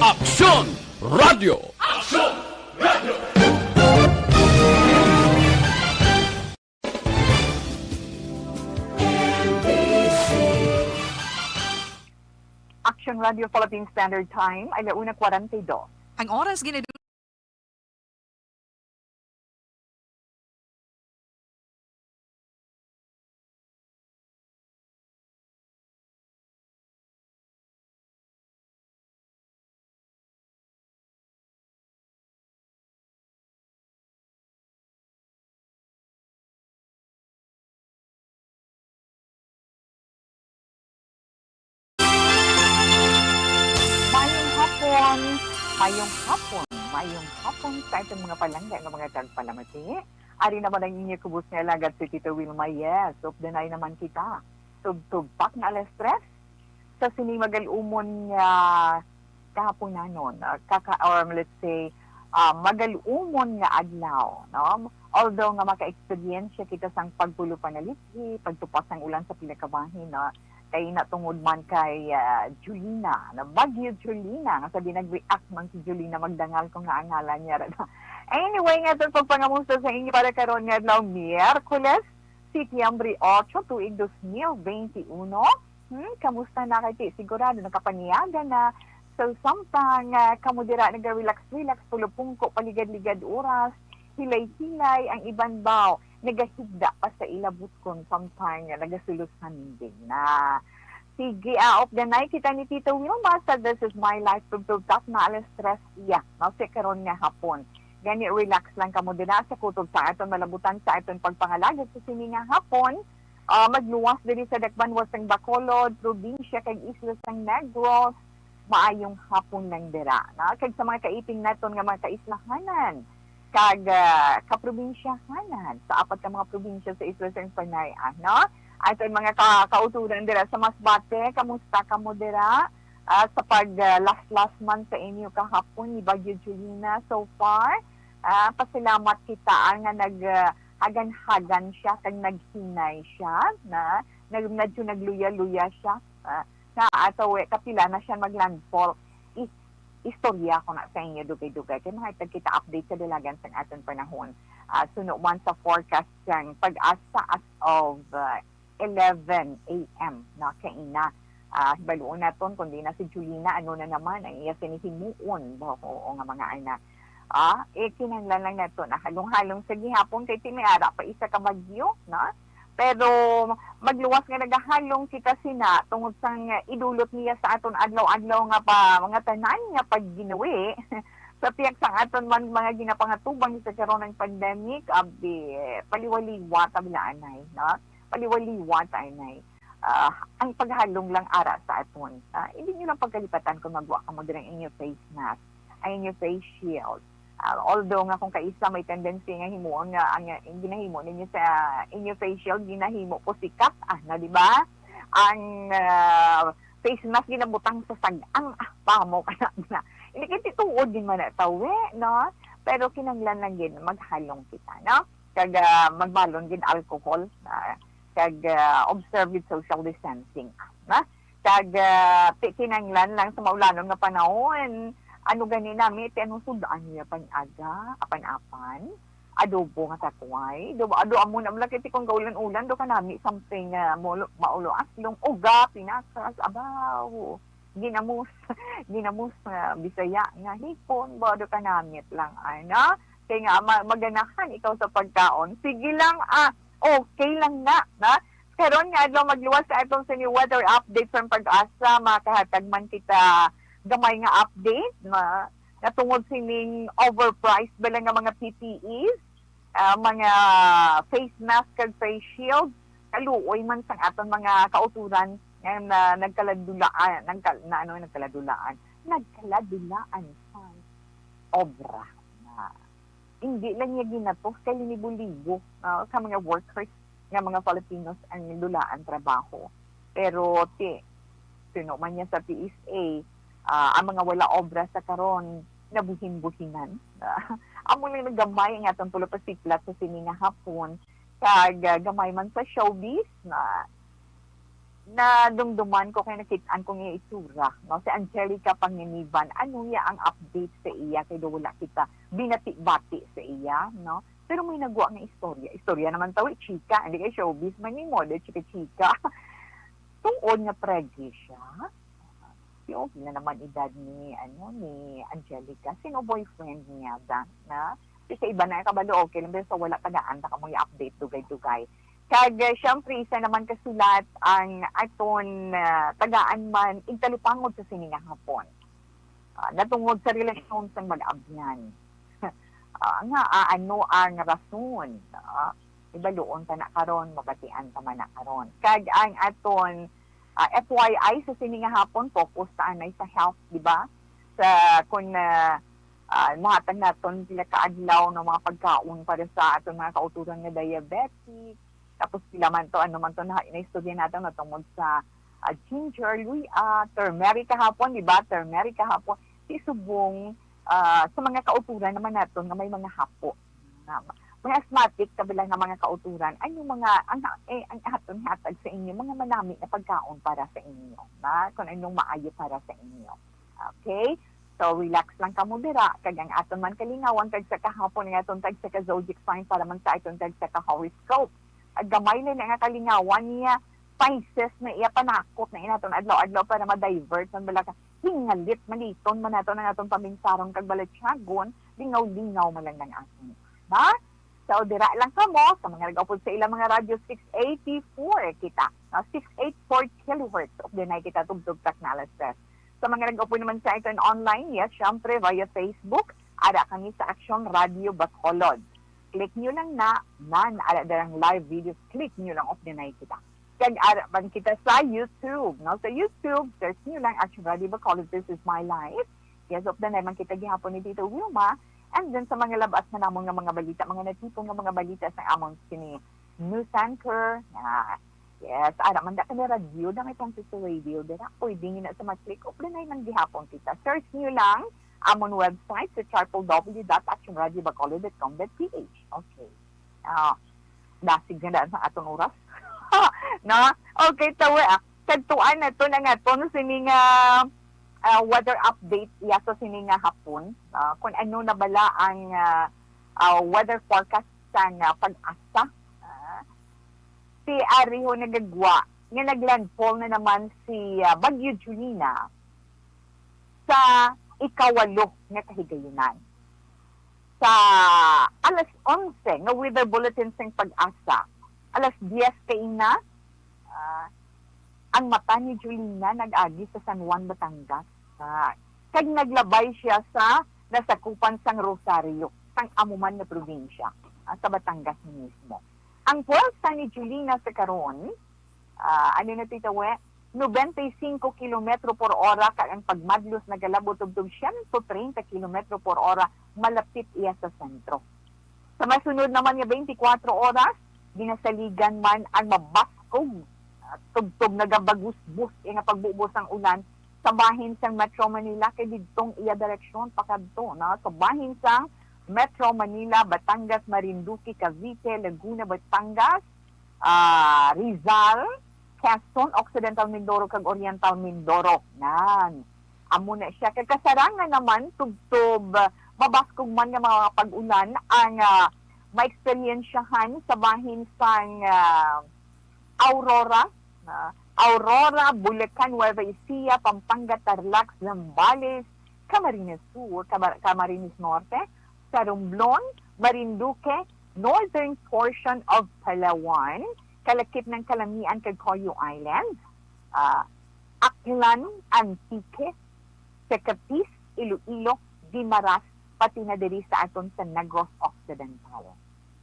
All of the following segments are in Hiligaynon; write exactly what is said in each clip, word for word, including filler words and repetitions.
Aksyon Radio! Aksyon Radio! Action Radio Philippine Standard Time, ala una kwarenta y dos. Ang oras, ginadu- Mayong hapon, mayong hapon, mayong hapon sa aton mga palangga nga mga tagpalamati. Ari naman ang inyo kubos nga alagad si Tito Wilma. Yes, updanay naman kita. Tubtub pak na alas tres sa sini magal-umon nga kahaponanon, ah, kaka-, or let's say, ah, magal-umon nga adlaw, no? Although nga maka-eksperyensya kita sang pagpulo panalithi, pagtupas sang ulan sa pila ka bahin, no? Kay natungod man kay, ah, Julina, na Bagyo Julina, nga sabi nag-react man si Julina, magdangal ko nga ang ngalan niya ra. Anyway, nga itong pagpangamusta sa inyo para karon nga adlaw, Miyerkules, Setyembre otso, tuig dos mil benti uno. Hmm, kamusta na kay ti-, sigurado nakapaniaga na. So, samtang, ah, kamo dira naga-relax-relax, pulupungko, paligad-ligad oras, hilay-hilay ang iban baw, nagahigda pa sa ila butkon, samtang, ah, nagasulos handing na. Sige, ah, updanay kita ni Tito Wilma sa This Is My Life, tubtub tak na alas tres iya, no, sa karon nga hapon. Gani, relax lang kamo dira sa kutob sa aton malabutan sa aton pagpangalagad sa sini nga hapon. Ah, magluwas diri sa dakbanan sang Bacolod, probinsya kag isla sang Negros. Maayong hapon lang dira, no? Kag sa mga kaiping naton nga mga kaislahanan kag, ah, kaprobinsyahanan sa apat ka mga probinsya sa isla sang Panay, ah, no? Aton mga ka-, kauturan dira sa Masbate, kamusta kamo dira? Ah, sa pag, ah, laslas man sa inyo kahapon ni Bagyo Julina so far, ah, pasalamat kita, ah, nga nag, ah, hagan-hagan siya kag naghinay siya, na, nag-, medyo nagluya-luya siya, ah, na ataw, eh, kapila na siya mag-landfall. Is-, istorya ko na sa inyo dugay-dugay kay mahitag kita update sa dalagan sang aton panahon. Ah, suno man sa forecast sang PAGASA as of, ah, eleven a m na kaina. Ah, hibaluon naton kung di na si Julina, ano na naman ang iya sinihimuon, ba, oo, nga mga anak. Ah, eh, kinahanglan lang nato na halong-halong sa gihapon kay ti may ara pa isa ka bagyo, na? Pero magluwas nga nagahalong kita sina tungod sang idulot niya sa aton adlaw-adlaw nga pa, mga tanan nga pagginawi. Sa pihak sang aton man mga ginapangatubang sa karon nga pandemic, abi, paliwaliwa ta bala anay, no? Paliwaliwa ta anay. Ah, ang paghalong lang ara sa aton. Ah, hindi nyo lang pagkalipatan kung magwa ka mo dira ang inyo face mask, ang inyo face shield. Ah, although nga kung kaisa may tendency nga himuon nga ang, ang ginahimo ninyo sa inyo face shield, ginahimo ko sikat, ah, na, di ba? Ang, ah, face mask ginabutang sa sag-ang, ah, pamo ka na, na. Hindi kay tituod din man na tawi, no? Pero kinahanglan lang gid maghalong kita, no? Kag, ah, magbalon gid alcohol, ah, kag, ah, observe gid social distancing, na? Kag, ah, ti-, kinahanglan lang sa maulanon nga panahon, ano gani nami, ti ano sud-an niya pag-aga, apan-apan, adobo nga takway, do, ado amo na lang kay ti kung gaulan-ulan, do kanami something, ah, maulo-, maulo-aslong, uga, pinakas, abaw, ginamos, ginamos nga Bisaya nga hipon, ba, do kanamit lang, ana. Kay nga ma-, maganahan ikaw sa pagkaon, sige lang, ah, okay lang na, na. Karon nga adlaw magluwas sa atong sini weather update from PAGASA, makahatag man kita gamay nga update na natungod sining overpriced bala nga mga P P Es, ah, mga face mask kag face shield, kaluoy man sang aton mga kauturan nga na, nagkaladulaan, nagkal-, na, ano, nagkaladulaan, nagkaladulaan sa obra na hindi lang niya ginatos kay linibo-libo, ah, ka mga workers nga mga Filipinos ang dulaan trabaho. Pero ti, suno man niya sa P S A, ah, ang mga wala obra sa karon nabuhin-buhinan. Amo lang nagamay ang atong tulo pasiplat sa sini nga hapon, kag, ah, gamay man sa showbiz na Nadumduman ko kay nakit-an ko nga itsura, no? Si Angelica Panginiban, ano ya ang update sa iya? Kay daw wala kita binati-bati sa iya, no? Pero may nagwa nga istorya. Istorya naman tawi, chika. Hindi kay showbiz man ni mo, de chika-chika. Tuod nga pregnant siya. Yung na naman edad ni, ano, ni Angelica. Sino boyfriend niya, da? Na? Kasi sa iba na kabalo, okay lang. Pero sa wala, tagaan ta kamo i-update, dugay-dugay. Kag, eh, syempre, isa naman kasulat ang aton, ah, tagaan man, igtalupangod sa sini nga hapon. Ah, natungod sa relasyon sang mag-abyan. Ah, nga, ah, ano ang rason? Ah, ibaluon ta na karon, mabatian ta man na karon. Kag ang aton, ah, F Y I sa sini nga hapon, focus ta anay sa health, di ba? Sa, kung, ah, ah, nahatag naton pila ka adlaw ng mga pagkaon para sa aton mga kauturan nga diabetic, tapos pila man to, ano man to, na, naistorya natin natungod sa, ah, ginger, luya, turmeric kahapon, di ba? Turmeric kahapon. Si subong, ah, sa mga kauturan naman naton nga may mga hapo. Nga, mga asthmatic, kabilang nga mga kauturan, ano mga, ang, eh, ang aton hatag sa inyo, mga manami na pagkaon para sa inyo, na? Kung anong maayo para sa inyo. Okay? So, relax lang kamo dira, kag ang aton man kalingawan, kag sa kahapon nga aton tag sa ka zodiac sign para man sa aton tag sa ka horoscope. Ag gamay lang nga kalingawan niya, Pisces na iya panakot na inaton adlaw-adlaw para ma-divert man bala ka. Hingalit, maliton man nato ang aton pamingsaron kag balatyagon, lingaw-lingaw man lang ang aton. Na? So, dira lang kamo sa mga nag-upod sa ilang mga radyo, six eighty-four kita. No? Six eight four kilohertz of the night kita tubtog technologies. Sa mga nag-upod naman sa aton online, yes, syempre via Facebook, ara kami sa Action Radio Bacolod. Click nyo lang na, nan, ara darang live video, click nyo lang of the night kita. Kag ara man kita sa YouTube, no? Sa YouTube, search nyo lang Action Radio Bacolod, This Is My Life. Yes, of the night man kita gihapon ni Tito Wilma. And then sa mga labas na namon nga mga balita, mga natipon nga mga balita sa amon sini news anchor, ah, yes, ara man da kami radyo, da may Francisco Radio, dira pwede nyo na sa mag-click of the night man gihapon kita. Search nyo lang amon website sa triple W dot action radio bacolod dot com dot P H. Okay. Ah, dasig na daan sa aton oras. No? Okay, tawi, ah. Kadtuan nato na nga to, no, sini nga, ah, weather update, iya sa sini nga hapon. Ah, kung ano na bala ang, ah, ah, weather forecast sang, ah, PAGASA. Ah, si ariho nagagwa nga naglandfall na naman si, ah, Bagyo Julina sa ikawalo nga kahigayunan. Sa alas onse nga weather bulletin sang PAGASA, alas diyes kaina, ah, ang mata ni Julina nag-agi sa San Juan, Batangas. Ah, kag naglabay siya sa nasakupan sang Rosario, sang amo man nga probinsya, ah, sa Batangas mismo. Ang pwersa ni Julina sa karon, ah, ano na, Tita We? Noventa y cinco kilometro por ora, kag ang pagmadlos nagalabot tubtob siyento treinta kilometro por ora, malapit iya sa sentro. Sa masunod naman nga twenty-four oras, ginasaligan man ang mabaskog, ah, tubtob nagabagusbos iya nga pagbubo sang ulan sa bahin sang Metro Manila, kay didtong iya direksyon pakadto, no? Sa bahin sang Metro Manila, Batangas, Marinduque, Cavite, Laguna, Batangas, ah, Rizal, Quezon, Occidental Mindoro, kag Oriental Mindoro. Nan. Amo na siya. Kag kasarangan naman, tubtob, ah, mabaskog man nga mga pag-ulan ang, ah, maeksperiensyahan sa bahin sang, ah, Aurora, ah, Aurora, Bulacan, Nueva Ecija, Pampanga, Tarlac, Zambales, Camarines Sur, Camar-, Camarines Norte, sa Romblon, Marinduque, northern portion of Palawan, kalakip ng Calamian kag Coyo Island, ah, Aklan, Antique, sa Capiz, Iloilo, Guimaras, pati na diri sa aton sa Negros Occidental.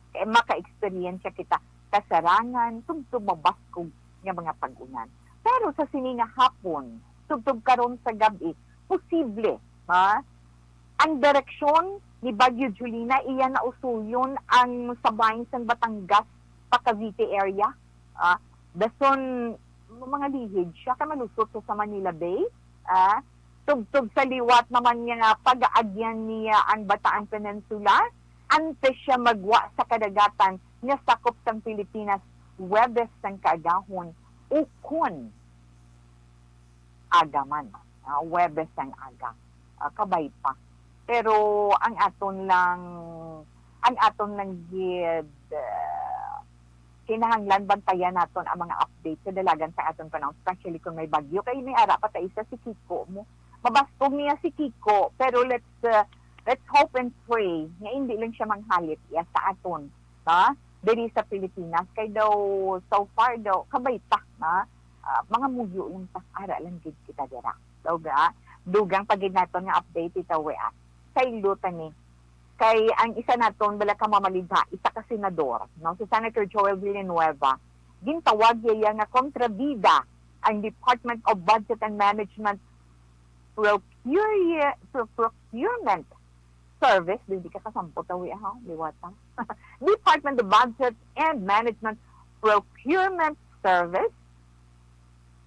Kay maka-eksperyensya kita kasarangan tubtob mabaskog nga mga pag-ulan. Pero sa sini nga hapon, tubtob karon sa gab-i, posible, ha? Ang direksyon ni Bagyo Julina, iya na usuyon ang sabahin sang Batangas pa Cavite area. Ah, dason mga lihid siya kay malusot sa Manila Bay. Ah, tubtob sa liwat naman niya nga pag-aagyan niya ang Bataan Peninsula, antes siya magwa sa kadagatan nga sakop sang Pilipinas, Huwebes sang kaagahon. ukon aga man, ah, Huwebes sang aga, ah, kabay pa. Pero ang aton lang, ang aton lang gid, ah, kinahanglan bantayan naton ang mga update sa dalagan sa aton panahon, especially kung may bagyo. Kay may ara pa ta isa si Kiko mo. Mabastog niya si Kiko, pero let's, ah, let's hope and pray nga hindi lang siya manghalit iya sa aton, ha? Diri sa Pilipinas. Kay daw, so far daw, kabay pa, ha? Ah, mga muyo lang ta, ara lang gid kita dira. Daw ga, dugang pa gid naton nga update itaw, we, ah. Saylo ta ni. Kay ang isa naton bala ka mamalibha, isa ka senador, no, si Senator Joel Villanueva, gintawag iya nga kontrabida ang Department of Budget and Management Procure-, Pro-, Procurement Service, di ka kasampot, awi, ha? Liwata. Department of Budget and Management Procurement Service,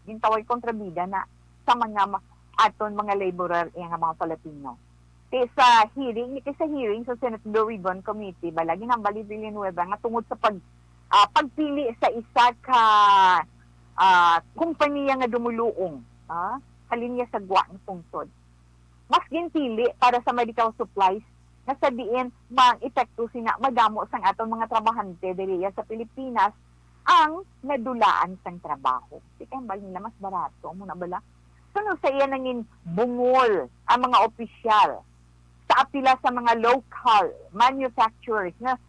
gintawag kontrabida na sa mga ma-, aton mga laborer, iya nga mga Filipino. Ti sa hearing, ti sa hearing sa Senate Blue Ribbon Committee, bala ginhambal ni Villanueva nga tungod sa pag, ah, pagpili sa isa ka, ah, kompanya nga dumuluong, ah, sa linya sa gwa nga pungsod, mas ginpili para sa medical supplies nga sa diin maang epekto sina madamo sang aton mga trabahante diri sa Pilipinas ang nadulaan sang trabaho. Di kay hambal nila mas barato, mo na bala? Suno sa iya nangin bungol ang mga opisyal sa apila sa mga local manufacturers nga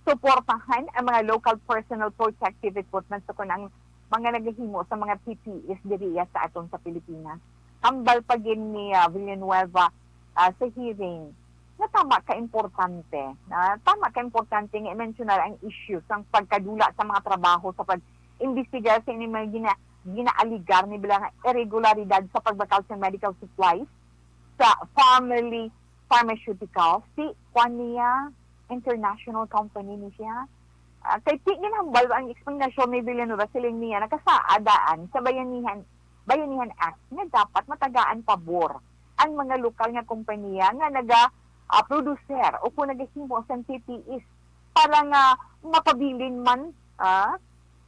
suportahan ang mga local personal protective equipment sa kun ang mga nagahimo sa mga P P Es diri sa aton sa Pilipinas. Hambal pa gid ni, ah, Villanueva, ah, sa hearing nga tama ka importante, na tama ka importante nga i-mensionar ang issue sang pagkadula sa mga trabaho sa pag-imbestigar sa ini mga gina-, ginaaligar ni bala nga irregularidad sa pagbakal sa medical supplies sa Family Pharmaceuticals, si kuan niya, international company ni siya. Ah, kay ti ginhambal ang eksplanasyon ni Villanueva, siling niya, nakasaad daan sa Bayanihan, Bayanihan Act nga dapat matagaan pabor ang mga lokal nga kompanya nga naga, ah, producer o kung nagahimo sang T P Es para nga mapabilin man, ah,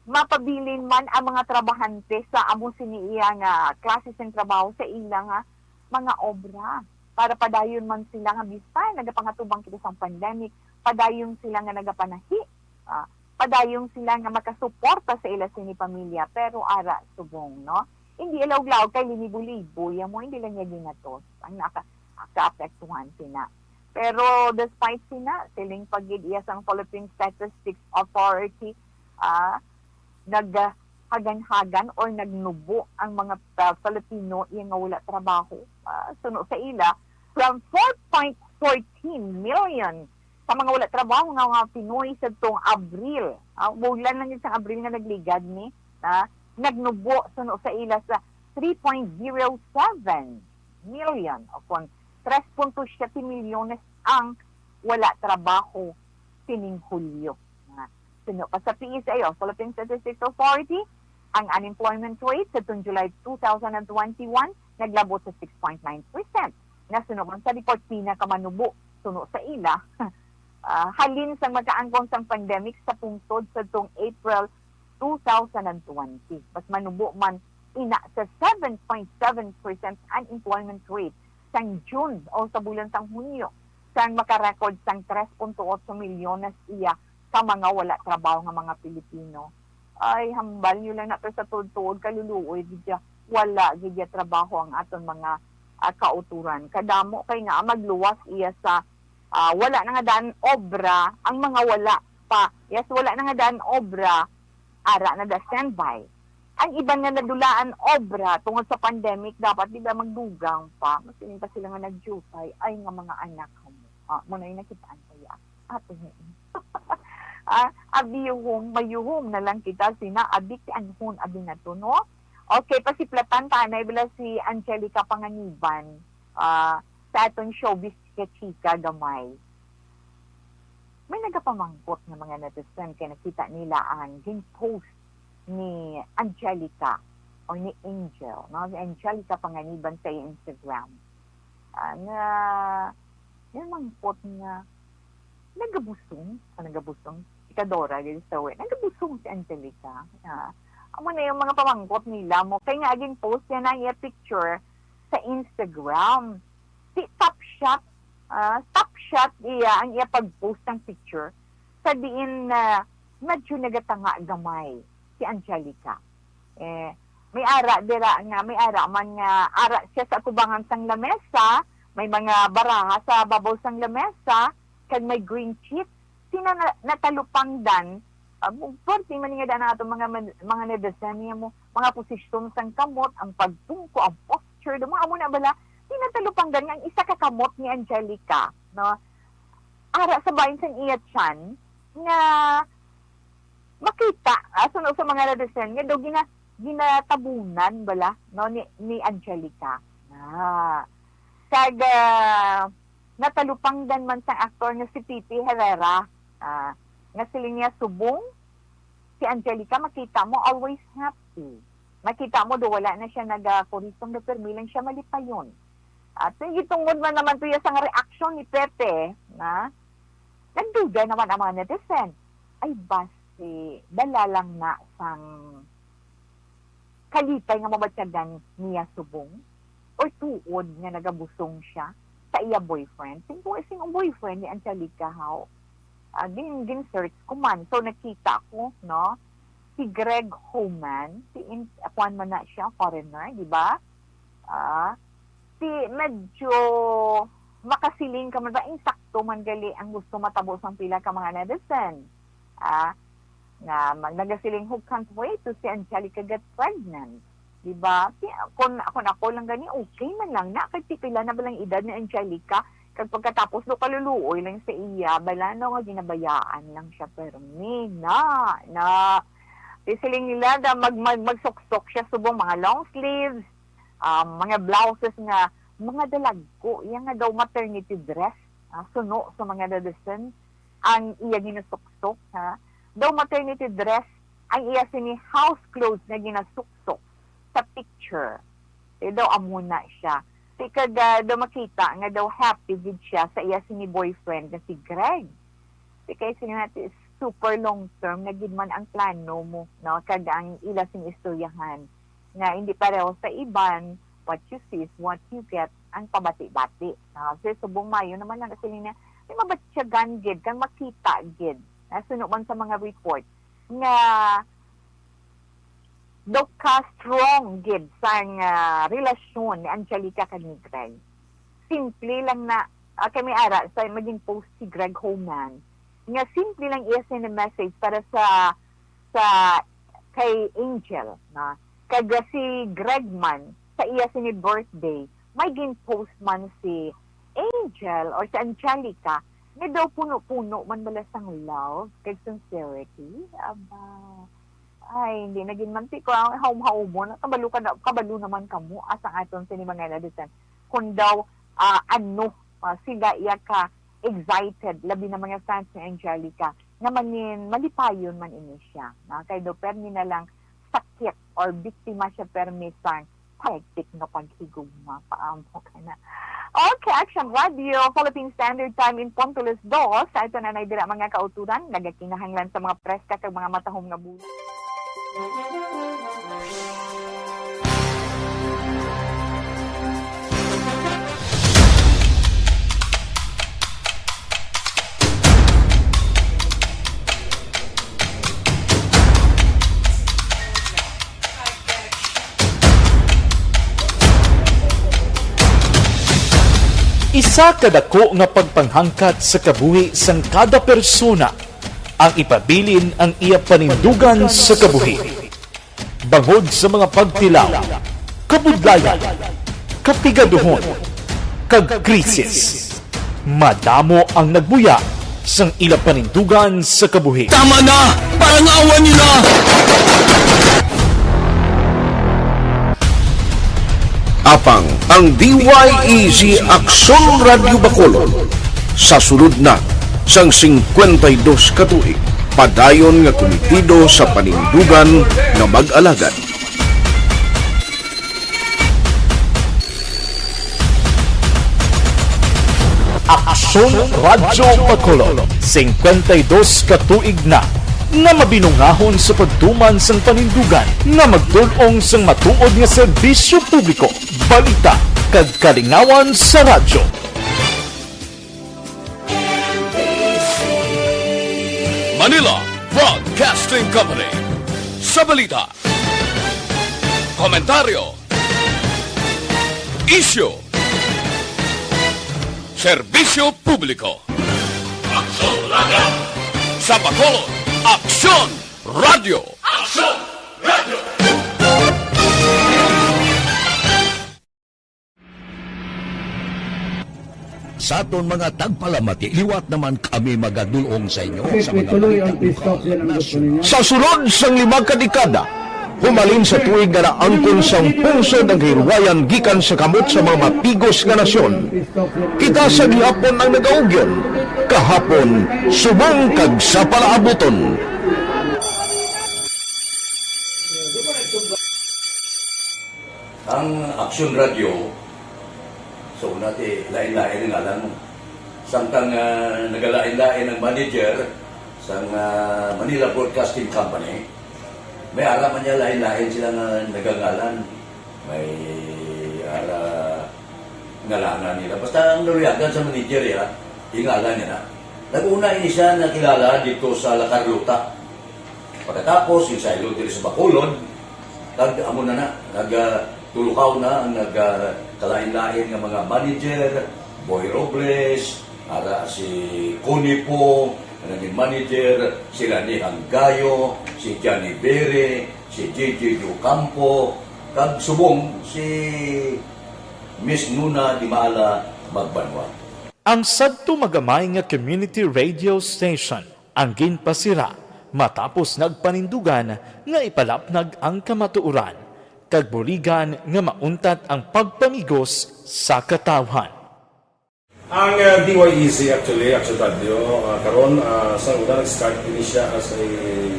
mapabilin man ang mga trabahante sa amo sini iya nga klase sing trabaho sa ila nga mga obra, para padayon man sila nga bisan nagapangatubang kita sang pandemic, padayon sila nga nagapanahi, ah, padayon sila nga makasuporta sa ila sini pamilya, pero ara subong, no? Hindi alaw-law kay linibo-libo, iya mo, hindi lang niya ginatos ang naka-, kaapektuhan sina. Pero despite sina, siling pa gid iya sang Philippine Statistics Authority, ah, naghagan-hagan or nagnubo ang mga, ah, Filipino iya nga wala trabaho. Ah, suno sa ila, from four point fourteen million sa mga wala trabaho nga mga Pinoy sadtong Abril. Ah, bulan lang yun sa Abril nga nagligad ni, ah, nagnubo suno sa ila sa three point zero seven million o kon tres punto siyete milyones ang wala trabaho sining Hulyo. Nga, suno pa sa P S A o Philippine Statistics Authority, ang unemployment rate sa tong July two thousand and twenty-one naglabot sa six point nine percent. Nga suno man sa report, pinakamanubo suno sa ila, ah, halin sang makaangkon sang pandemic sa pungsod sa tong April two thousand and twenty. Mas manubo man ina sa seven point seven percent unemployment rate sang June o sa bulan sang Hunyo, sang makarecord sang tres punto otso milyones iya ka mga wala trabaho nga mga Pilipino. Ay, hambal niyo lang na, pero sa tuod-tuod, kaluluoy gid siya. Wala gid iya trabaho ang aton mga, ah, kautoran. Kadamo kay nga magluwas iya sa, ah, wala na nga daan obra ang mga wala pa. Yes, wala na nga daan obra, ara na da standby. Ang iban nga nadulaan obra tungod sa pandemic, dapat di ba magdugang pa? Mas pa sila nga nagdiutay. Ay, nga mga anak mo. Ah, mo na yung nakitaan ko ya. Ato mo. Ah, abihon, mayuhom na lang kita sina, abi kianhon, abi na to, no? Okay, pasiplatan ta, na ibala si Angelica Panganiban, ah, sa aton showbiz chika-chika gamay. May nagapamangkot nga mga netizen kay nakita nila ang gin-post ni Angelica or ni Angel, no? Ni Angelica Panganiban sa Instagram. Ah, nga, may mangkot nga, nagabusong, o nagabusong, si Kadora, dito sa we, nagabusong si Angelica, ah, Amo na yung mga pamangkot nila mo. Kay nga, aging post niya na ang iya picture sa Instagram. Si Top Shot, ah, Top Shot iya ang iya pag-post ng picture. Sa diin na medyo nagatanga gamay si Angelica. Eh, may ara dira nga, may ara man nga, ara siya sa atubangan sang lamesa, may mga baraha sa babaw sang lamesa, kag may green sheet. Sina na, natalupangdan, ah, bu-, pwerte man nga daan ang atong mga med-, mga netizen niya mo, mga posisyon sang kamot, ang pagtungko, ang posture, do mga amo na bala, sina talupangdan nga ang isa ka kamot ni Angelica, no? Ara sa bahin sang iya tiyan, nga makita, ah, suno sa mga netizen, nga daw gina-, ginatabunan bala, no, ni, ni Angelica. Ah. Kag, ah, natalupangdan man sang aktor nga si Pipi Herrera, ah, nga siling niya, "Subong, si Angelica, makita mo, always happy. Makita mo, do wala na siya nagakurisong, do permi lang siya malipayon." At gitungod man naman to iya sang reaksyon ni Pepe, na nagduda naman ang mga netizen. Ay, basi, dala lang na sang kalipay nga mabatyagan niya subong? Or tuod nga nagabusong siya sa iya boyfriend? Sing-, sing-, ang boyfriend ni Angelica, how? Ah, gin-, gin-search ko man. So, nakita ko, no? Si Greg Homan, si in-, kuwan man na siya, foreigner, di ba? Ah, si medyo makasiling ka man ba, insakto man gali ang gusto matabo sang pila ka mga netizen. Ah, nga mag-, nagasiling, "Who can't wait to see Angelica get pregnant?" Di ba? Ti-, kung, kung ako lang gani, okay man lang na. Kay ti pila na ba lang edad ni Angelica? Kag pagkatapos, do kaluluoy lang sa iya. Bala, no, nga ginabayaan lang siya. Pero ni, na, na. Ti siling nila, da, mag, mag, magsuksok siya subong mga long sleeves, um, mga blouses nga, mga dalagko. Iya nga daw maternity dress. Ah, suno sa mga netizen ang iya ginasuksok, ha? Daw maternity dress ang iya sini house clothes nga ginasuksok sa picture. Eh, daw amo na siya. Ti kag, ah, daw makita nga daw happy gid siya sa iya sini boyfriend nga si Greg. Ti kay sini natin, super long term na gid man ang plano mo, no? Kag ang ila sini istoryahan nga hindi pareho sa iban, what you see is what you get, ang pabati-bati. Ah, so, subong maayo naman lang kasi niya, may mabatyagan gid, kang makita gid. Ah, suno man sa mga report nga daw ka strong gid sang, ah, relasyon ni Angelica kag ni Greg. Simple lang na, ah, kay may ara sa maging post si Greg Homan, nga simple lang iya send message para sa, sa kay Angel, na. Kag si Greg man, sa iya sini birthday, may gin-post man si Angel or si Angelica, nga daw puno-puno man bala sang love kag sincerity. Aba. Ay, hindi na gid man ti ko ang haum-haumon. Kabalo ka na, kabalo naman kamo, asa ang aton sini mga netizen. Kung daw, ah, ano, ah, sila iya ka excited, labi na mga fans ni Angelica, nga mangin-, malipayon man ini siya. Na, kay daw permi na lang sakit or biktima siya permi sang hectic nga paghigugma. Paamo ka na. Okay, Action Radio, Philippine Standard Time in punto alas dos. Sa ito na nay dira, mga kauturan, nagakinahanglan sa mga preska kag mga matahom nga bulan. Isa ka dako nga pagpanghangkat sa kabuhi sang kada persona ang ipabilin ang iya panindugan sa kabuhi. Bangod sa mga pagtilaw, kabudlayan, kapigaduhon, kag krisis, madamo ang nagbuya sang ila panindugan sa kabuhi. Tama na! Parangawan niyo na! Apang ang D Y E G Aksyon Radyo Bacolod sa sulod na sang singkwenta y dos ka tuig, padayon nga kumitido sa panindugan nga mag-alagad. Aksyon Radyo Bacolod, singkwenta y dos ka tuig na nga mabinungahon sa pagtuman sang panindugan nga magtul-ong sang matuod nga serbisyo publiko, balita, kag kalingawan sa radyo. Manila Broadcasting Company. Sa balita, komentaryo, isyu, serbisyo publiko. Aksyon Radio! Sa Bacolod, Aksyon Radio! Aksyon Radio! Sa aton mga tagpalamati, liwat naman kami magadul-ong sa inyo sa mga balita lokal, nasyonal. Sa sulod sang lima ka dekada, humalin sa tuig nga naangkon sang pungsod ang kahilwayan gikan sa kamot sa mga mapigos nga nasyon, kita sa gihapon ang nagaugyon, kahapon, subong kag sa palaabuton. Ang Aksyon Radio, so, una ti, lain-lain ang ngalan mo. Samtang, ah, nagalain-lain ang manager sang, ah, Manila Broadcasting Company, may ara man niya lain-lain sila nga nagangalan. May ara ngalanan nila. Basta ang naluyagan sa manager, ya, ingalan niya na. Nag-una ini siya nakilala dito sa La Carlota. Pagkatapos, yung saylo diri sa Bacolod, kag amo na na, nag, ah, tulukaw na ang nag, ah, kalain-lain nga mga manager, Boy Robles, ara si Connie Po, ang naging manager, si Rani Hanggayo, si Johnny Bere, si J J Ocampo, kag subong si Miss Nuna Dimala Magbanwa. Ang sadto magamay nga community radio station ang ginpasira matapos nagpanindugan nga ipalapnag ang kamatuoran kag buligan nga mauntat ang pagpamigos sa katawhan. Ang, uh, D Y E Z actually, Action Radio, uh, karon, uh, sa una nag-start ini siya as a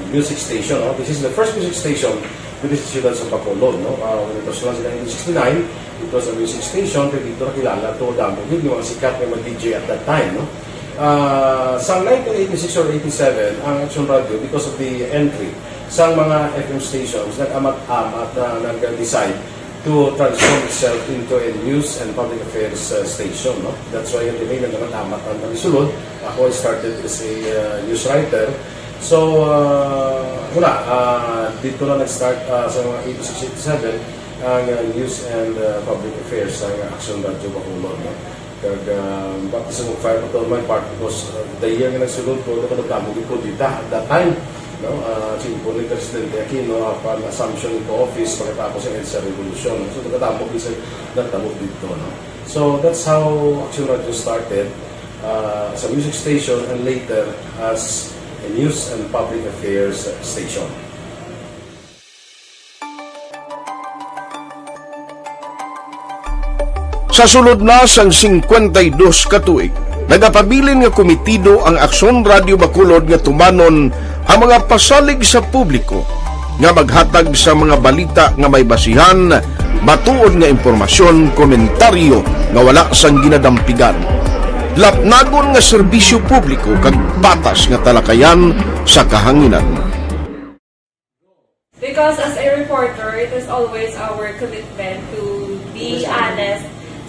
music station, no? This is the first music station diri sa siyudad sa Bacolod, no? Uh, when it was launched in nineteen sixty-nine, it was a music station, pero dito nakilala to, damo gid yung mga sikat nga mga D J at that time, no? Ah, sa nineteen eighty-six or eighty-seven, ang Action Radio, because of the entry sa mga F M stations, nag-amat-amat na nag-decide to transform itself into a news and public affairs, uh, station, no? That's why yung delay nag-amat-amat ang pagsulod. Ako, I started as a, uh, news writer. So, uh, wala, uh, dito na nag-start, uh, sa mga eighty-six, eighty-seven, ang, uh, news and, uh, public affairs sa Action Radio Bacolod, no? Kag, ah, baptism of fire pa to on my part because, ah, the year nga nagsulod ko, nagkadamo gid ko dita at that time, no? Ah, simple ni Presidente Aquino, apan assumption into office pagkatapos sa EDSA Revolution. So, nagkadamo gid sa nagtabo dito, no? So, that's how Action Radio started, ah, as a music station and later as a news and public affairs station. Sa sulod na sang singkwenta y dos ka tuig, nagapabilin nga komitido ang Aksyon Radio Bacolod nga tumanon ang mga pasalig sa publiko nga maghatag sa mga balita nga may basihan, matuod nga impormasyon, komentaryo nga wala sang ginadampigan. Lapnagon nga serbisyo publiko kag patas nga talakayan sa kahanginan. Because as a reporter, it is always our commitment to be honest,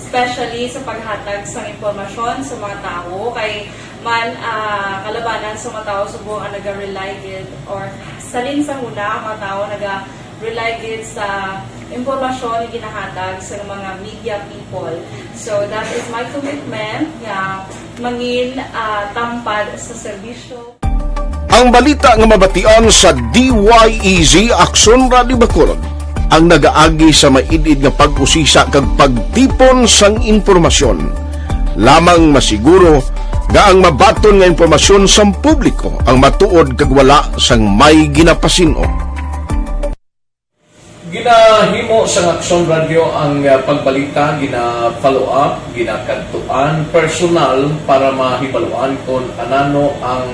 especially sa paghatag sa impormasyon sa mga tawo. Kay man, ah, kalabanan sa mga tawo subong ang naga-rely gid, or salin sa una, ang mga tawo naga-rely gid sa impormasyon nga ginahatag sa mga media people. So, that is my commitment nga mangin, ah, tampad sa serbisyo. Ang balita nga mabatian sa D Y E Z Aksyon Radio Bacolod ang nagaagi sa maid-id nga pag-usisa kag pagtipon sang impormasyon. Lamang masiguro nga ang mabaton nga impormasyon sang publiko ang matuod kag wala sang may ginapasin-o. Ginahimo sang Aksyon Radio ang, ah, pagbalita, gina-follow up, ginakadtuan personal para mahibaluan kon anano ang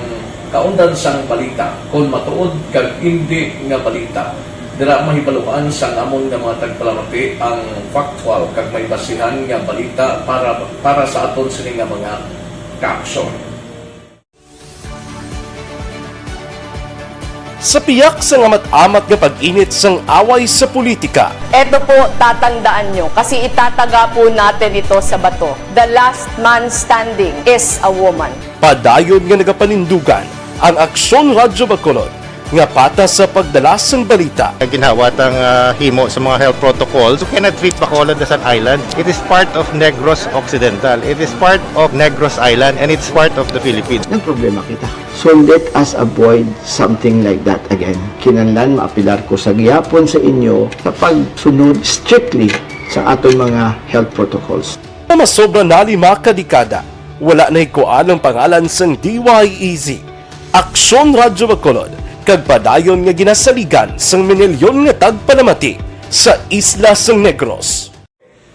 kaundan sang balita, kon matuod kag indi nga balita. Dira mahibaluan sang amon nga mga tagpalamati ang factual kag may basihan nga balita para, para sa aton sini nga mga kaaksyon. Sa piyak sang amat-amat nga pag-init sang away sa politika, Eto po, tatandaan nyo, kasi itataga po natin ito sa bato. The last man standing is a woman. Padayon nga nagapanindugan ang Aksyon Radyo Bacolod nga patas sa pagdala sang balita. Ang ginhawa tang, ah, himo sa mga health protocols, you cannot treat Bacolod as an island. It is part of Negros Occidental. It is part of Negros Island, and it's part of the Philippines. Nagproblema kita. So let us avoid something like that again. Kinahanglan maapilar ko sa gihapon sa inyo sa pagsunod strictly sa aton mga health protocols. Nga masobra na lima ka dekada, wala nahikuan ang pangalan sang D Y E Z, Aksyon Radyo Bacolod, kag padayon nga ginasaligan sang minilyon nga tagpalamati sa isla sang Negros.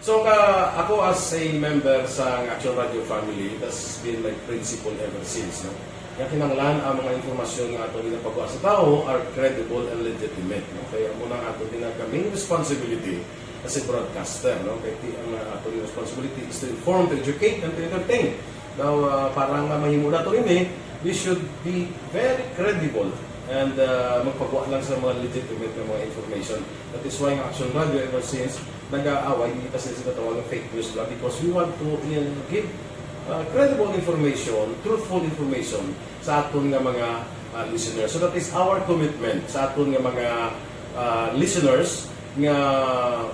So, ka, ako as a member sa Action Radio family, it has been like principle ever since, no? Nga kinahanglan ang mga impormasyon nga ato ginapagwa sa tawo are credible and legitimate, no? Kaya amo na ang ato ginag-, main responsibility as a broadcaster, no? Kay ti-, ang, uh, ato responsibility is to inform, to educate, and to entertain. Now, uh, para nga mahimo nato ini, we should be very credible and, uh, magpagwa lang sa mga legitimate nga mga information. That is why ang Action Radio ever since nag-aaway, hindi kasi sila tawag ng fake news lang because we want to, uh, give, uh, credible information, truthful information sa aton nga mga, uh, listeners. So that is our commitment sa aton nga mga, uh, listeners nga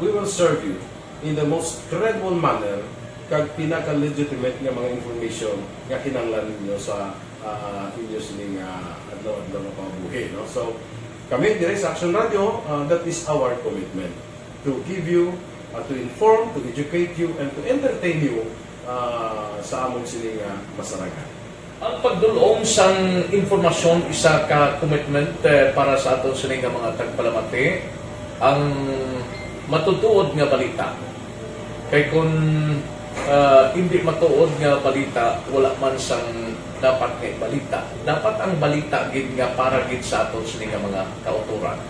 we will serve you in the most credible manner kag pinaka-legitimate nga mga information nga kinahanglan ninyo sa, ah, inyo sining, ah, adlaw-adlaw nga pambuhi, no? So, kami dire sa Action Radio, ah, that is our commitment to give you, ah, to inform, to educate you, and to entertain you, ah, sa amon sining, ah, masarangan. Ang pagdul-ong sang impormasyon isa ka commitment, eh, para sa aton sini nga mga tagpalamati, ang matutuod nga balita. Kay kun, ah, indi matuod nga balita, wala man sang dapat nga balita. Dapat ang balita gid nga para gid sa aton sini nga mga kautoran.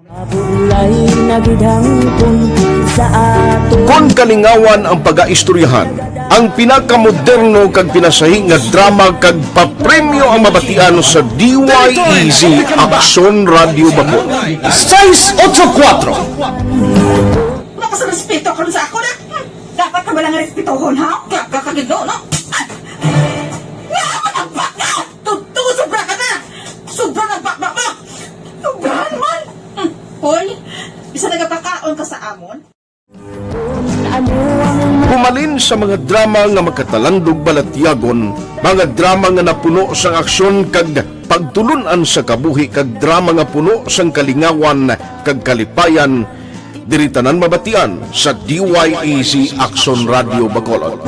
Mabulay na gid hangpon sa ato. Kon kalingawan ang pagaistoryahan, ang pinakamoderno kag pinasahi nga drama kag papremyo ang mabatian sa D Y E Z Aksyon Radio Bacolod. Sais otso kuwatro. Wala ka sa respeto karon sa ako na. Hmm. Dapat ka ba lang respetohon, ha? Ka, ka, ka, no? Ay! Nga, ang baka! Totoo, sobra ka na! Sobra na ba, ba, ba? Sobrahan man! Hmm. Hoy, isa nagapakaon ka sa amon? Humalin sa mga drama nga makatalandog balatyagon, mga drama nga napuno sang aksyon kag pagtulon-an sa kabuhi kag drama nga puno sang kalingawan kag kalipayan, diri tanan mabatian sa D Y E Z Aksyon Radio Bacolod.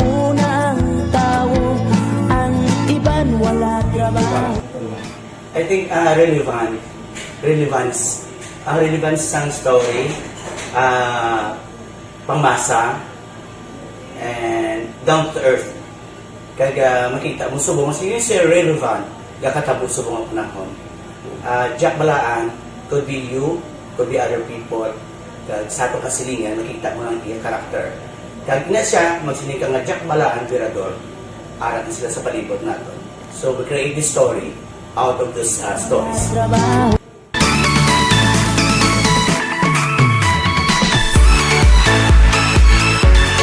I think, ah, relevant. Relevance. Ang relevance sang story, ah, pangmasa, and down to earth. Kag, ah, makita mo subong, sige, sir, relevant, gakatabo subong ang panahon. Ah, Jack Balaan, could be you, could be other people. Kag sa ato kasilingan, makita mo ang iya character. Kag ina siya, magsiling ka nga Jack Balaan, Virador, ara na sila sa palibot nato. So, we create this story out of those, uh, stories.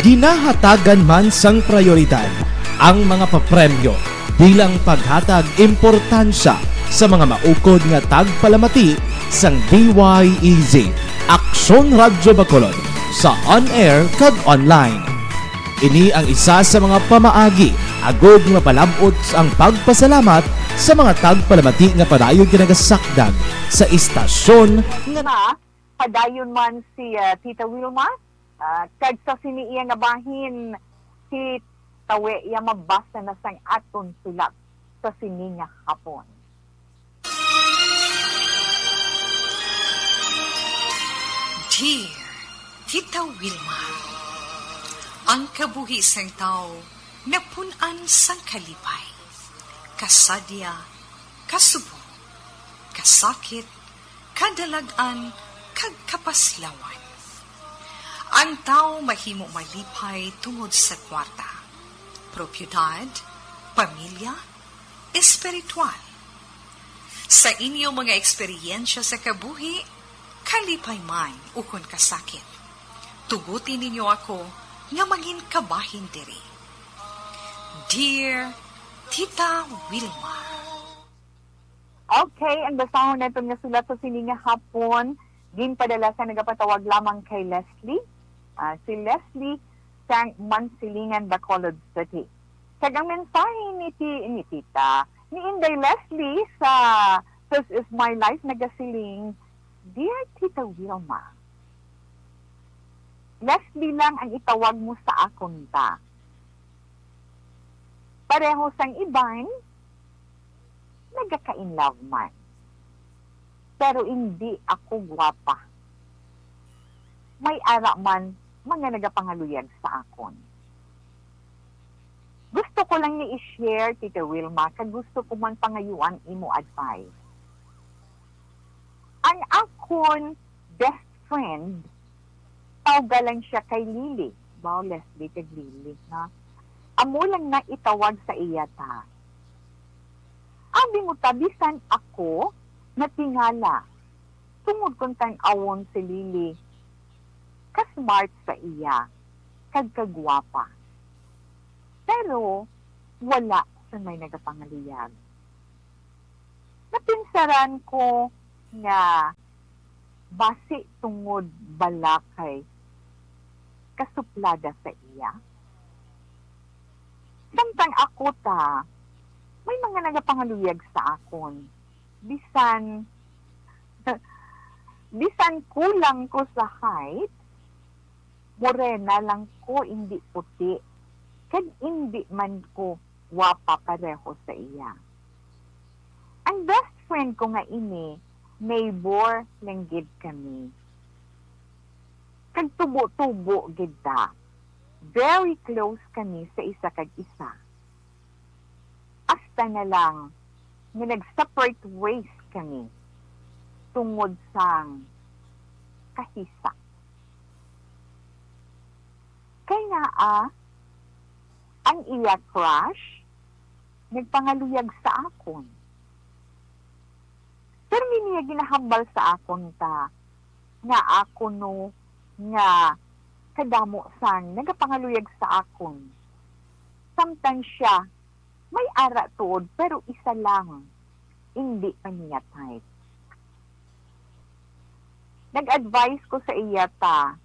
Ginahatagan man sang prayoridad ang mga papremyo bilang paghatag importansya sa mga maukod nga tagpalamati sang D Y E Z, Aksyon Radyo Bacolod, sa on-air kag online. Ini ang isa sa mga pamaagi agod nga mapalab-ot ang pagpasalamat sa mga tagpalamati nga padayon ginagasakdag sa istasyon nga Ma, padayon man si, ah, Tita Wilma, ah, kag sa sini iya nga bahin, si Tawe iya mabasa na sang aton sulat sa sini nga hapon. Dear Tita Wilma, ang kabuhi sang tawo napun-an sang kalipay, kasadya, kasubong, kasakit, kadalag-an, kag kapaslawan. Ang tawo mahimo malipay tungod sa kwarta, propiedad, pamilya, espiritual. Sa inyo mga eksperyensya sa kabuhi, kalipay man ukon kasakit, tuguti ninyo ako nga mangin kabahin diri. Dear Tita Wilma. Okay, ang basahon naton nga sulat sa sini nga hapon, ginpadala sa nagapatawag lamang kay Leslie. Ah, si Leslie sang Mansilingan, Bacolod City. Kag ang mensahe ni ti-, ni Tita, ni Inday Leslie sa This Is My Life nagasiling, "Dear Tita Wilma, Leslie lang ang itawag mo sa akon ta. Pareho sang iban, nagaka-in love man. Pero indi ako gwapa. May ara man mga nagapangaluyag sa akon." Gusto ko lang ni i-share, Tita Wilma, kag gusto ko man pangayuan imo advice. Ang akon best friend, tawga lang siya kay Lily. Wow, Leslie kag Lily, ha? Amo lang na itawag sa iya ta. Abi mo ta, bisan ako natingala, tungod kon tan-awon si Lily, ka-smart sa iya, kag kagwapa. Pero wala sa may nagapangaluyag. Napinsaran ko nga basi tungod bala kay kasuplada sa iya. Samtang ako ta, may mga nagapangaluyag sa akon. Bisan, bisan kulang ko sa height, morena lang ko, indi puti, kag indi man ko gwapa pareho sa iya. Ang best friend ko nga ini, neighbor lang gid kami. Kag tubo-tubo gid ta. Very close kami sa isa kag isa. Hasta na lang nga nag-separate ways kami tungod sang kahisa. Kay ngaa, ang iya crush nagpangaluyag sa akon. Pero hindi niya ginahambal sa akon ta nga ako no nga kadamo sang nagapangaluyag sa akon. Samtang siya, may ara tuod, pero isa lang, hindi pa niya type. Nag-advise ko sa iya ta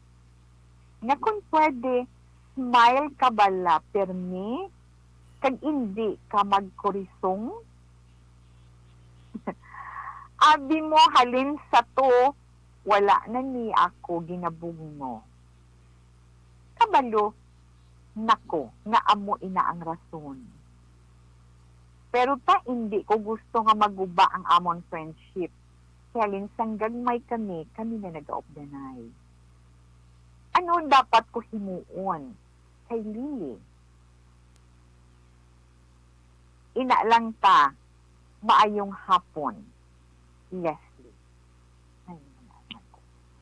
nga kung pwede, smile ka bala pirmi kag indi ka magkurisong. Abi mo, halin sa to, wala na ni ako ginabugno. Kabalo nako nga amo ina ang rason. Pero ta, indi ko gusto nga maguba ang amon friendship. Kay halin sang gagmay kami, kami na nagaupdanay. Ano dapat ko himuon kay Lily? Ina lang ta, maayong hapon, Leslie. Ay,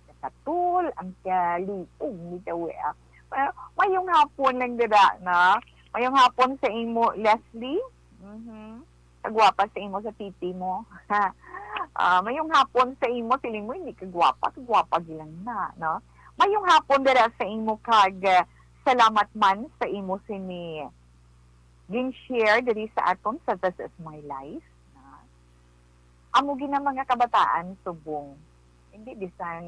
nakatul ang kaliog ni Tawi, ah. Pero mayong hapon lang dira, no? Mayong hapon sa imo, Leslie. Mhm. Kagwapa sa imo sa titi mo. Ah, mayong hapon sa imo, siling mo, hindi kagwapa, kagwapa gilang na, no? Mayong hapon dira sa imo kag, eh, salamat man sa imo sini gin-share diri sa aton sa This Is My Life, no? Amo gid ang mga kabataan subong. Hindi bisan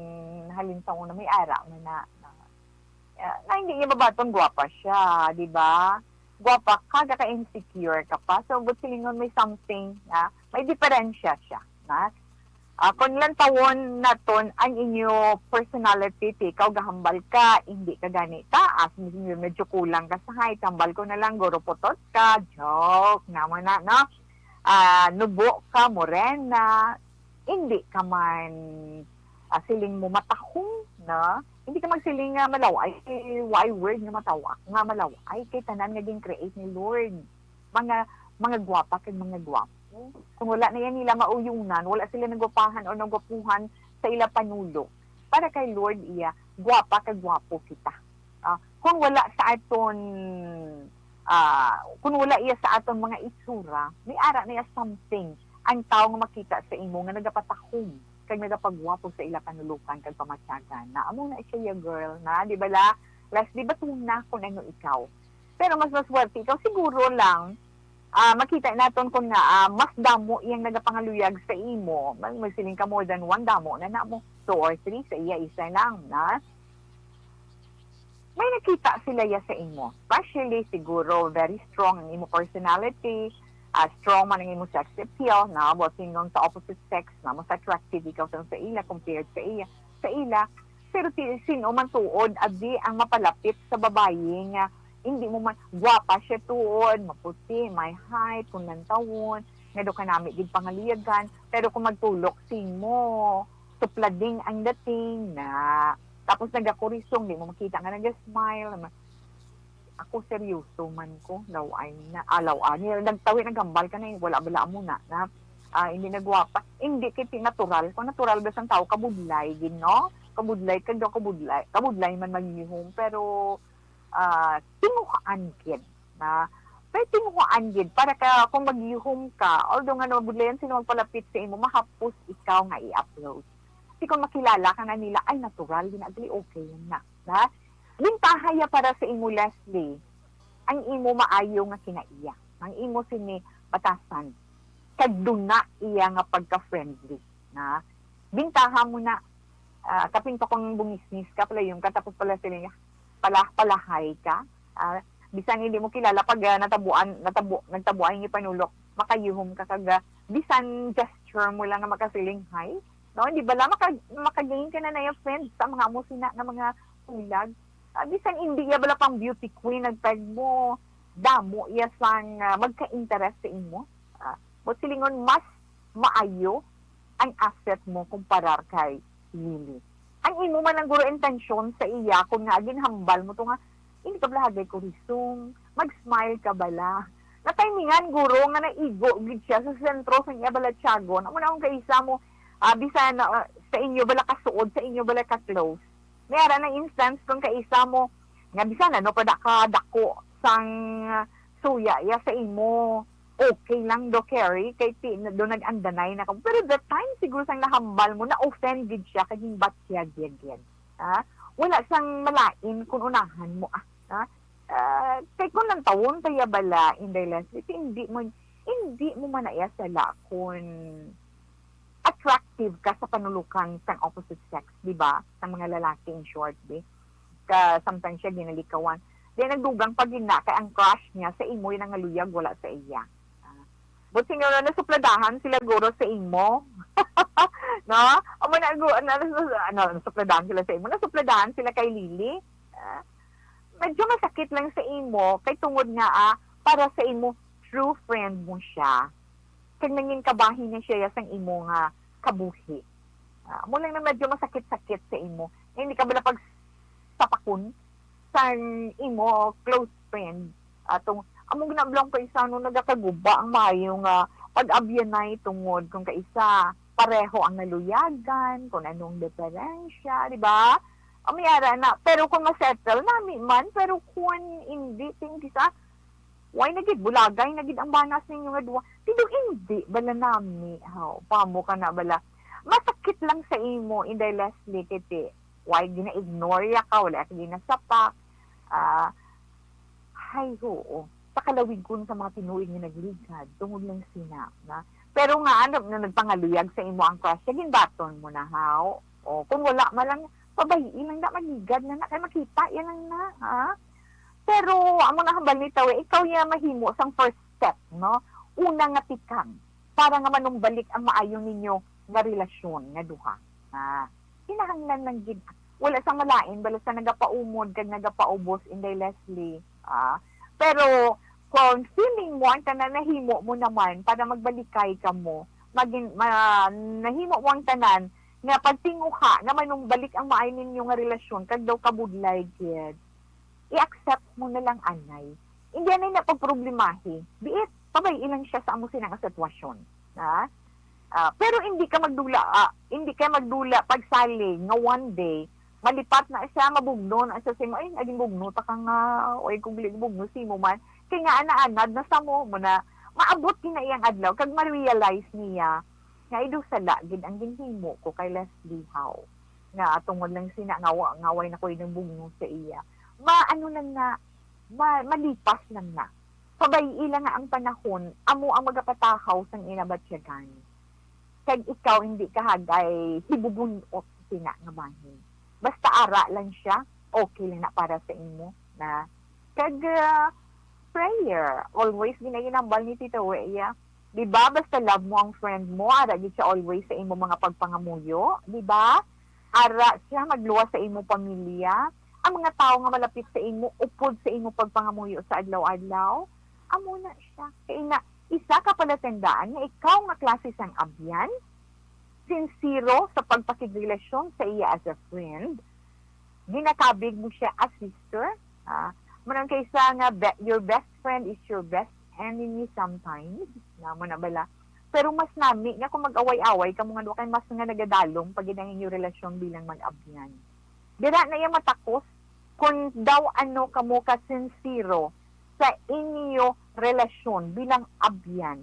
halin sa una may ara man na, no? Ah, na hindi niya mabaton, gwapa siya, di ba? Gwapa ka, gaka-insecure ka pa. So, but silingon may something, na may diferensya siya, na, ah, kung lantawon naton ang inyo personality, ti, ikaw gahambal ka, hindi ka gani taas, medyo, medyo kulang ka sa height, hambal ko na lang, guro putot ka, joke, naman na, no? Ah, nubo ka, morena, hindi ka man, ah, siling mo matahong, no? Hindi ka magsiling nga malaw-ay, kay why word nga matawa, nga malaw-ay, kay tanan nga gin-create ni Lord. Mga, mga gwapa kag mga gwapo. Kung wala na yan nila mauyunan, wala sila nagwapahan o nagwapuhan sa ila panulo. Para kay Lord iya, gwapa kag gwapo kita. Ah, kung wala sa aton, ah, kung wala iya sa aton mga itsura, may ara na iya something. ang tawo nga makita sa imo nga nagapatahom kag nagapagwapo sa ila panulukan kag pamatyagan. Na amo na siya, ya girl, na, di ba la? Leslie, batuna kung ano ikaw. Pero mas maswerte ikaw, siguro lang, ah, makita naton kung nga, ah, mas damo iyang nagapangaluyag sa imo. Mag-, magsiling ka more than one, damo na namo. Two or three, sa iya, isa lang, na. May nakita sila ya sa imo. Especially, siguro, very strong ang imo personality, ah, strong man ang imo sex appeal, na, but sinong sa opposite sex, na, mas attractive ikaw sa, sa ila compared sa iya, sa ila. Pero ti-, sino man tuod, abi, ang mapalapit sa babayi nga hindi mo man, gwapa siya tuod, maputi, may height, kung lantawon, nga do kanami gid pangaluyagan, pero kung magtulok simo, suplading ang dating na. Tapos nagakurisong, di mo makita nga naga-smile. Ako, seryoso man ko, law-ay na, ah, law-ay. Ni-, nagtawi, naghambal ka na, eh, wala bala mo na, na, ah, hindi nagwapa. Hindi, kay ti-, natural ko, natural ba sang tao, kabudlay gid, no? Kabudlay, kag daw kabudlay, kabudlay man maghihom, pero, ah, tinguhaan gid, na, pero tinguhaan gid, para ka, kung maghihom ka, although nga nabudlayan sila magpalapit sa imo, mahapos ikaw nga i-approach. Kasi kung makilala ka na nila, ay, natural, di na, actually, okay na, na? Bintaha ya para sa imo, Leslie, ang imo maayo nga kinaiya, ang imo sini batasan, kag duna iya nga pagka-friendly, na? Bintaha mo na, ah, kapin pa kung bungisnis ka, palayon ka, tapos pala sila, pala, palahay ka, ah, bisan hindi mo kilala, pag, ah, natabuan, natabo, nagtabuan yung panulok, makayuhom ka, kag, ah, bisan gesture mo lang nga makasiling, "Hi," no? Di ba la, maka-, makagain ka na na yung friends sa mga amo sina nga mga hulag. Ah, bisan hindi ya bala pang beauty queen, nagtag mo, damo ya sang, ah, magka-interest sa imo. Ah, but silingon, mas maayo ang asset mo kumparar kay Lily. Ang imo man ang guro intensyon sa iya, kung nga ginhambal mo to nga, hindi ka bala hagay kurisong, mag-smile ka bala. Natimingan, guro, nga naigo gid siya sa sentro sa iya bala tiyagon. Amo na akong kaisa mo, ah, bisan, ah, sa inyo bala kasuod, sa inyo bala ka-close. May ara na instance kung kaisa mo, nga bisan ano pa da ka dako sang suya ya sa imo, okay lang do, Carrie, kay ti, do nag-andanay na ka. Pero that time, siguro sang nahambal mo, na-offend gid siya, kay ginbatyag ya gid. Ha? Wala sang malain kung unahan mo, ah. Ha? Ah, kay kung lantawon pa ya bala, Inday Leslie, ti hindi mo, hindi mo man na iya sala kung attractive ka sa panulukan sang opposite sex, di ba? Sang mga lalaki, in short, di. Ka, sometimes siya ginalikawan. Then, nagdugang pa gid na, kay ang crush niya sa imo yung nangaluyag, wala sa iya. Ah. But, siguro, nasupladahan sila, guro, sa imo. No? Amo na, gu-, na, na, ano, nasupladahan sila sa imo. Nasupladahan sila kay Lily. Ah. Medyo masakit lang sa imo, kay tungod nga, ah, para sa imo, true friend mo siya. Kag nangin kabahin na siya sang imo nga kabuhi. Ah, amo lang na medyo masakit-sakit sa imo. Nga hindi ka bala pagsapakon sang imo close friend. Atong, amo na bala ang paisano nagakaguba ang maayo nga pag-abyanay tungod kung kaisa pareho ang naluyagan, kung anong diferensya, di ba? Amo ara na. Pero kung ma-settle, nami man. Pero kung hindi, ting kisa, why na gid, bulagay na gid ang banas ninyo nga duha. Pero hindi bala nami, haw, pamo ka na bala. Masakit lang sa imo, Inday Leslie, kay ti, why gina-ignore ya ka, wala ka ginasapak. Ah, hay, oo. Sa kalawig kun sa mga tinuig nga nagligad, tungod lang sina, na. Pero nga, ano, na nagpangaluyag sa imo ang crush, ginbaton mo na, haw? O, kung wala man lang, pabay-i lang na, magligad na na, kay makita, yan lang na, ha? Pero, amo na hambal ni Tawe, ikaw ya mahimo sang first step, no? Una nga tikang, para nga manumbalik ang maayo ninyo nga relasyon nga duha. Ah, kinahanglan lang gid. Wala sang malain, bala sa nagapaumod kag nagapaubos, Inday Leslie. Ah, pero, kung feeling mo, ang tanan nahimo mo naman para magbalikay kamo, magin-, ma-, nahimo mo ang tanan nga pagtinguha nga manumbalik ang maayo ninyo nga relasyon, kag daw kabudlay gid, i-accept mo na lang anay. Hindi anay na pagproblemahi. Biit, pabay-i lang siya sa amo sina nga sitwasyon. Ha? Ah, pero hindi ka magdula, ah, hindi ka magdula pagsalig nga one day, malipat na siya, mabugno na siya sa imo. Ay, naging bugno ta ka nga, oy, kung dili bugno sa imo man. Kay nga, ana-anad na sa mo, mo na, maabot gid na iyang adlaw kag ma-realize niya nga, "Ay, daw sala gid ang ginhimo ko kay Leslie Howe." Nga tungod lang sina nga wa-, nga way na ko'y nabugno sa iya. Ma-, ano lang na, ma-, malipas lang na. Pabay-i lang nga ang panahon, amo ang magapatahaw sang inabatyagan. Kag ikaw hindi ka hagay hibubun-ot sina nga bahin. Basta ara lang siya, okay lang na para sa imo na. Kag, ah, prayer, always ginaginambal ni Tita Wea. Di ba? Basta love mo ang friend mo, ara gid siya always sa imo mga pagpangamuyo, di ba? Ara siya magluwas sa imo pamilya. Ang mga tawo nga malapit sa imo, upod sa imo pagpangamuyo sa adlaw-adlaw. Amo na siya. Kay na, isa ka palatandaan nga ikaw nga klase sang abyan, sinsero sa pagpakigrelasyon sa iya as a friend, ginakabig mo siya as sister, ah, manang kaysa nga be-, your best friend is your best enemy sometimes, na mo na bala. Pero mas nami nga kung mag-away-away kamo nga duha kay mas nga nagadalom pa gid ang inyo relasyon bilang mag-abyan. Dira na iya matakos kung daw ano kamo ka sinsero sa inyo relasyon bilang abyan,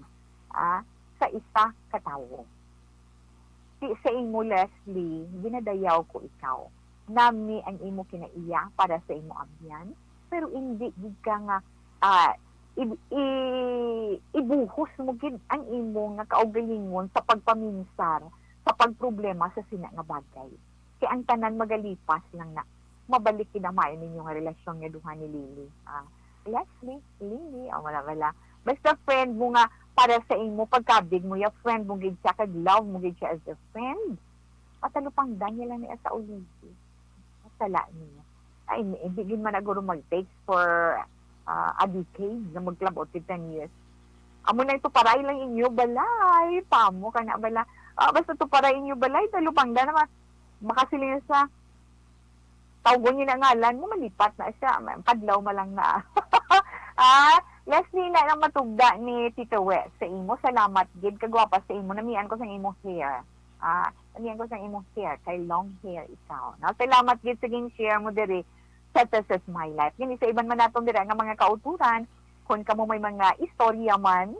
ah, sa isa ka tawo. Ti sa imo, Leslie, ginadayaw ko ikaw. Nami ang imo kinaiya para sa imo abyan, pero indi gid ka nga, ah, i-, i-, ibuhos mo gid ang imo nga kaugalingon sa pagpaminsar sa pagproblema sa sina nga bagay. Kay ang tanan magalipas lang na. Mabalik gid ang maayo ninyo nga relasyon nga duha ni Lily. Ah, Leslie, Lily, o wala, wala. Basta friend mo nga para sa imo, pagkabig mo, ya friend mo gid siya, kag love mo gid siya as a friend. Patalupangdan niya lang niya sa ulihi. Masala niya. Ay, hindi, hindi gid man na guro mag-text for, ah, a decade na magklabot with ten years. Amo na ito, paray lang inyo balay. Pamo ka na bala. Ah, basta to paray inyo balay, talupangdan naman. Makasiling sa tawgon niyo na ngalan mo, malipat na siya. Kadlaw ma lang na. Ah, Leslie, na lang matugda ni Tito We sa imo. Salamat gid, kagwapa sa imo. Namian ko sa imo hair. Ah, namian ko sa imo hair. Kay long hair ikaw. No? Salamat gid sa gin-share mo diri sa This Is My Life. Gani sa iban man naton dira nga mga kauturan, kung kamo may mga istorya man,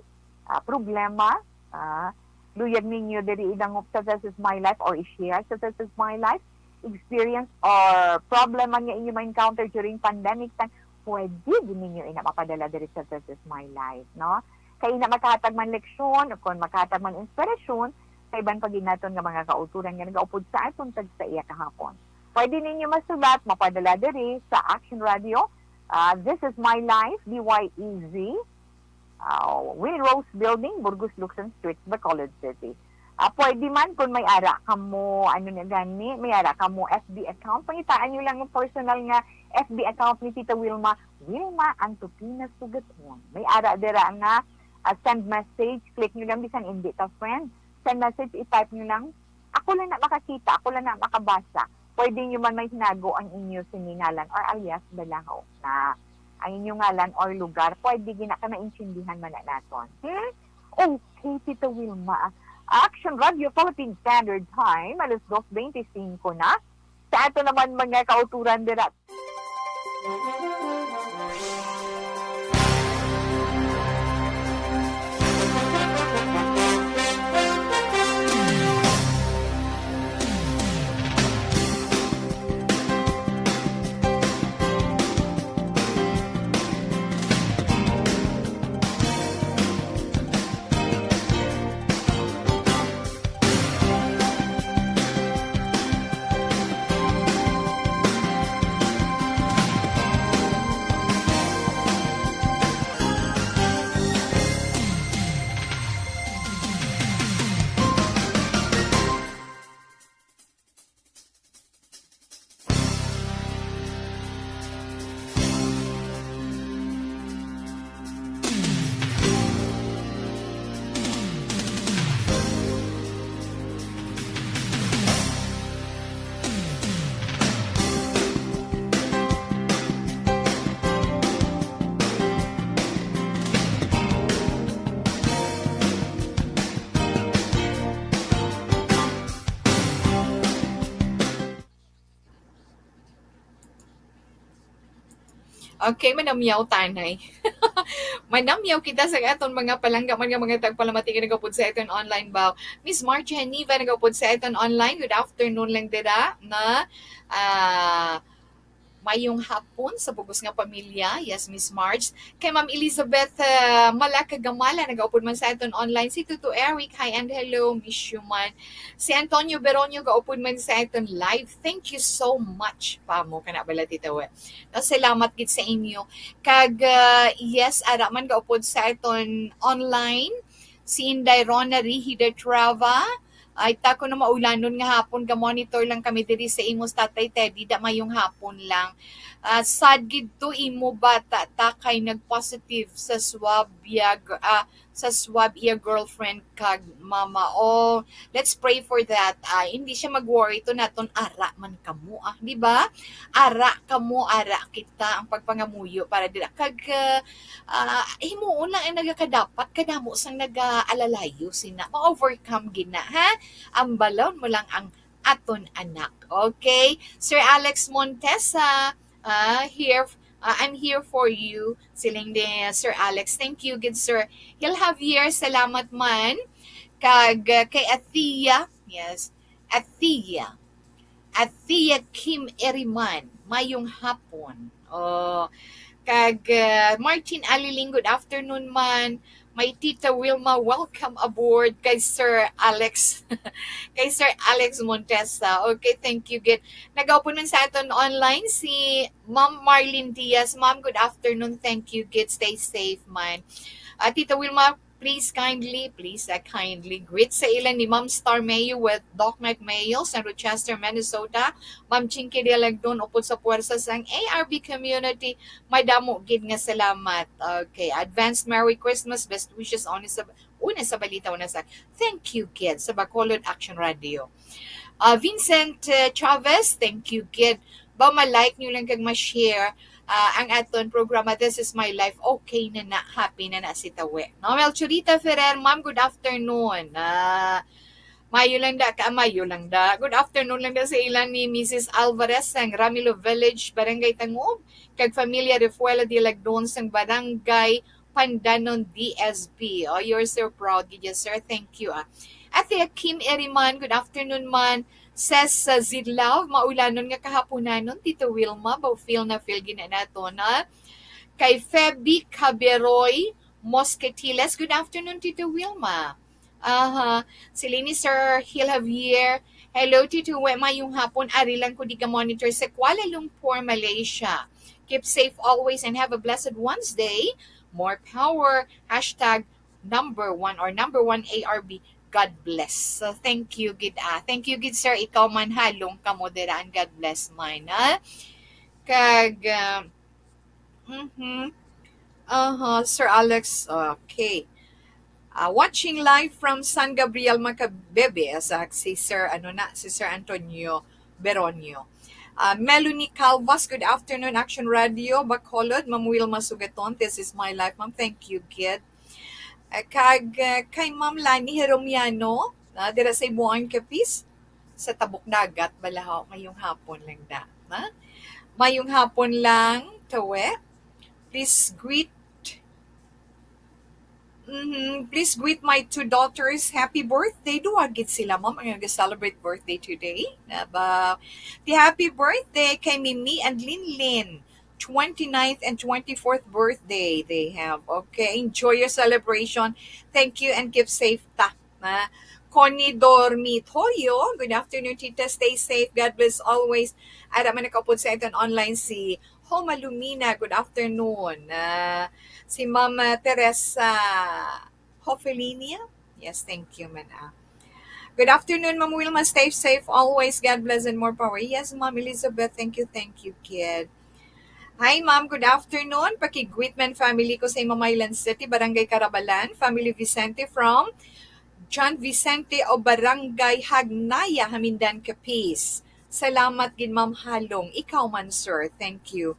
ah, problema, ah, luyag ninyo diri idangop sa This Is My Life or i-share sa This Is My Life, experience or problem man nga inyo ma-encounter during pandemic time, pwede gid ninyo ina mapadala diri sa This Is My Life, no? Kay ina makahatag man leksyon o kon makahatag man inspirasyon sa iban pa gid naton nga mga kauturan nga nagaupod sa aton tagsa iya kahapon. Pwede ninyo masulat, mapadala diri sa Action Radio, ah, This Is My Life, D Y E Z, ah, Winrose Building, Burgos Luxon Street, Bacolod City. Ah, pwede man kung may ara kamo, ano na gani, may ara kamo F B account, pangitaan nyo lang yung personal nga F B account ni Tita Wilma, Wilma Antupina Sugaton. May ara dira nga, ah, send message, click nyo lang, bisan hindi ta friend. Send message, i-type nyo lang, "Ako lang na makakita, ako lang na makabasa." Pwede nyo man may hinago ang inyo sini ngalan or alias Balaho na ang inyong ngalan or lugar, pwede gina ka maintindihan man na naton. Hmm? Okay, Tita Wilma. Action Radio Philippine Standard Time, alas dos bente singko na. Sa ato naman mga kauturan dira. Okay, manamyaw tanay. Manamyaw kita sa aton mga palangga man nga mga tagpalamati nga nagapod sa aton online ba. Miss March Haniva nagapod sa aton online. Good afternoon lang dira na ah, mayong hapon sa bugos nga pamilya. Yes, Miss March. Kay Ma'am Elizabeth ah, Malakagamala nagaupod man sa aton online. Si Tuto Eric, hi and hello, miss you man. Si Antonio Beronio gaupod man sa aton live. Thank you so much, pamo, kana bala, Tita We. No, salamat gid sa inyo. Kag ah, yes, ara man gaupod sa aton online si Inday Rona Rihida Trava. Ay, tako na maulanon nga hapon, ga-monitor lang kami diri sa imo, Tatay Teddy, da mayong hapon lang. Ah, sad gid to imo bata ta kay nag-positive sa swab ya gr- ah, sa swab iya girlfriend kag mama. Oh, let's pray for that. Ah, hindi siya mag-worry to naton ara man kamo, ah, di ba? Ara kamo, ara kita ang pagpangamuyo para dira kag ah, ah, himuon lang ang nagakadapat, kadamo sang nag-aalalayo sina. Ma-overcome gid na, ha? Ambalon mo lang ang aton anak. Okay? Sir Alex Montesa, ah, here, ah, I'm here for you. Siling ni Sir Alex. Thank you, good sir. Hil Javier, salamat man. Kag ah, kay Athea, yes. Athea. Athea Kim Eriman, mayong hapon. Oh, kag ah, Martin Aliling, good afternoon man. My Tita Wilma, welcome aboard kay Sir Alex. Kay Sir Alex Montesa. Okay, thank you gid. Nagaupod man sa aton online si Ma'am Marlene Diaz. Ma'am, good afternoon. Thank you gid. Stay safe man. Ah, Tita Wilma, please kindly, please ah, kindly greet sa ila ni Ma'am Star Mayo with Doc Mike Mayo sa Rochester, Minnesota. Ma'am Chinky Dialagdon, upod sa puwersa sang A R B community, madamo gid nga salamat. Okay, advance Merry Christmas, best wishes, una sa, una sa balita, una sa thank you gid sa Bacolod Action Radio. Ah, Vincent ah, Chavez, thank you gid. Ba, ma-like nyo lang kag ma-share ah, ang aton programa, This Is My Life. Okay na na, happy na na si Tawe. No? Mel Churita Ferrer, ma'am, good afternoon. Ah, mayo lang da ka, mayo lang da. Good afternoon lang da sa ilan ni Missus Alvarez sang Ramilo Village, Barangay Tangub, kag Familia Refuela de Lagdon sang Barangay Pandanon D S P. Oh, you're so proud, gid, sir. Thank you, ah. Ate Kim Eriman, good afternoon man. Says uh, Zidlove, maulanon nga kahaponanon, Tito Wilma, ba feel na feel gina nato na. Kay Feby Caberoy Mosquetiles, good afternoon, Tito Wilma. Aha, si Lini Sir Hil Javier. Hello, Tito We, mayong hapon. Ari lang ko di ka monitor sa Kuala Lumpur, Malaysia. Keep safe always and have a blessed Wednesday. More power. Hashtag number one or number one A R B. God bless. So, thank you gid, ah. Thank you gid, sir. Ikaw man, halong kamo dira, and God bless man, ah. Kag, ah, mhm. Aha, Sir Alex, okay. Ah, watching live from San Gabriel, Macabebe, sa si Sir, ano na, si Sir Antonio Beronio. Ah, Melanie Calvas, good afternoon, Action Radio, Bacolod, Ma'am Wilma Sugaton, This Is My Life, ma'am. Thank you gid. Ah, kag ah, kay Ma'am Lani Heromiano, na dira sa Ibuan, Capiz, sa Tabok Dagat, balahaw, ngayong hapon lang da. Na? Mayong hapon lang, Tawe. Please greet Mhm. Please greet my two daughters. Happy birthday. Duha gid sila, ma'am, ang nag-celebrate birthday today. Na ba? Di happy birthday kay Mimi and Linlin. Twenty-ninth and twenty-fourth birthday they have. Okay, enjoy your celebration. Thank you and keep safe ta. Na Connie Dormitorio, good afternoon, Tita. Stay safe. God bless always. Ara man nakaupod sa aton online si Homa Lumina, good afternoon. Ah, si Mama Teresa Hofelinia. Yes, thank you, man. Ah. Good afternoon, Ma'am Wilma. Stay safe always. God bless and more power. Yes, Ma'am Elizabeth. Thank you, thank you, kid. Hi, Ma'am. Good afternoon. Pakigreet man family ko sa Imamaylan City, Barangay Carabalan. Family Vicente from John Vicente o Barangay Hagnaya, Hamindan, Capiz. Salamat gid, Ma'am Halong. Ikaw man, sir. Thank you.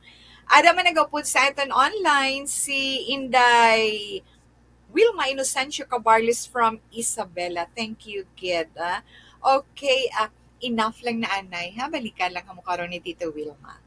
Ada man nagapod sa aton online si Inday Wilma Inocencio Cabarles from Isabela. Thank you, kid. Ah. Okay, ah, enough lang na anay, ha? Balikan lang kamo karon ni Tito Wilma.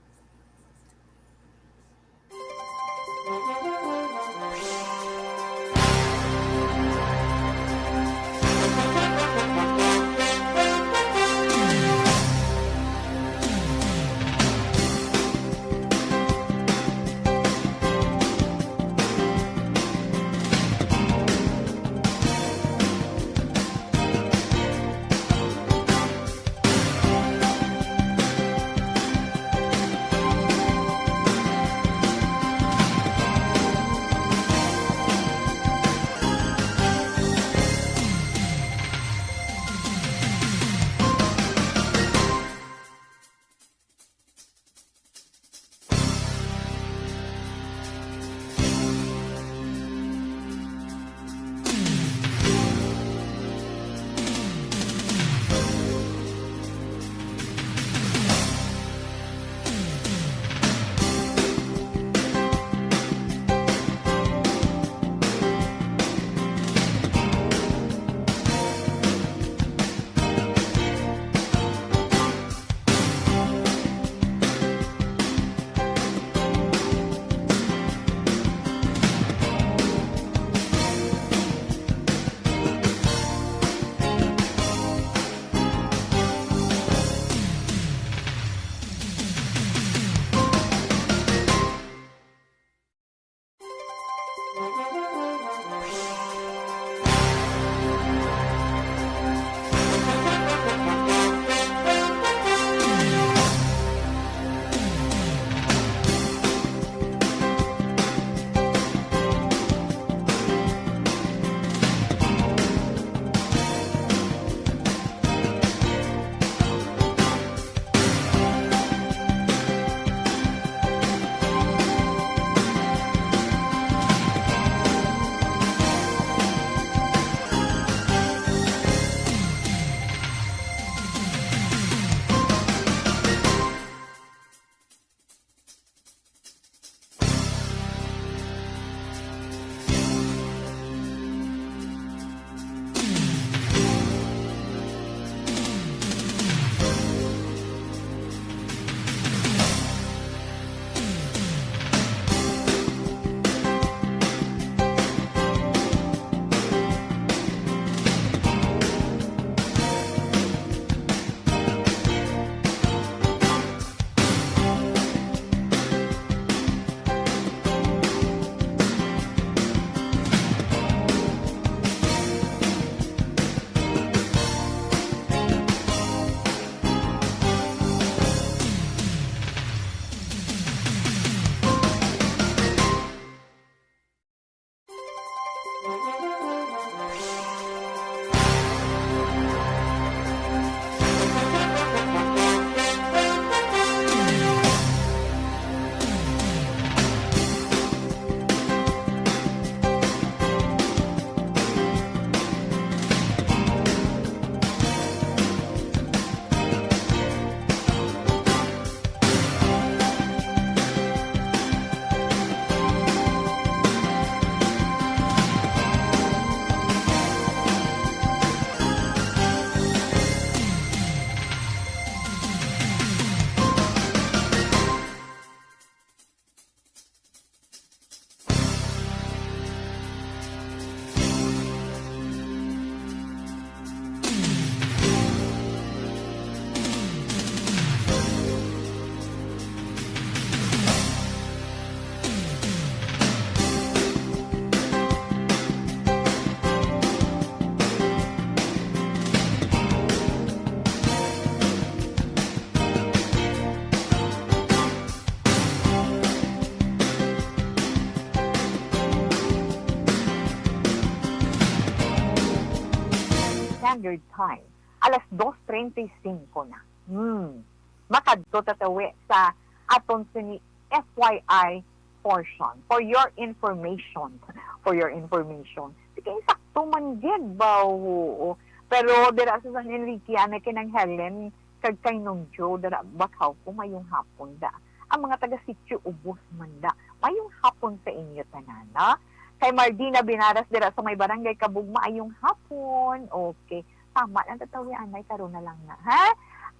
Standard Time, alas dos treinta y cinco na. Hmm. Makadto ta tawi sa aton sini F Y I portion. For your information. For your information. Sige, sakto man gid ba? Oo. Pero dira sa San Enrique, anay kay Nang Helen, kag kay Nong Joe, dira, bakaw ko, mayong hapon da. Ang mga taga Sitio Ubos man da, mayong hapon sa inyo tanan, ha? Kay Mardina Binaras dira sa may Barangay Kabug, maayong hapon. Okay. Tama lang, tatawi anay, karon na lang na, ha?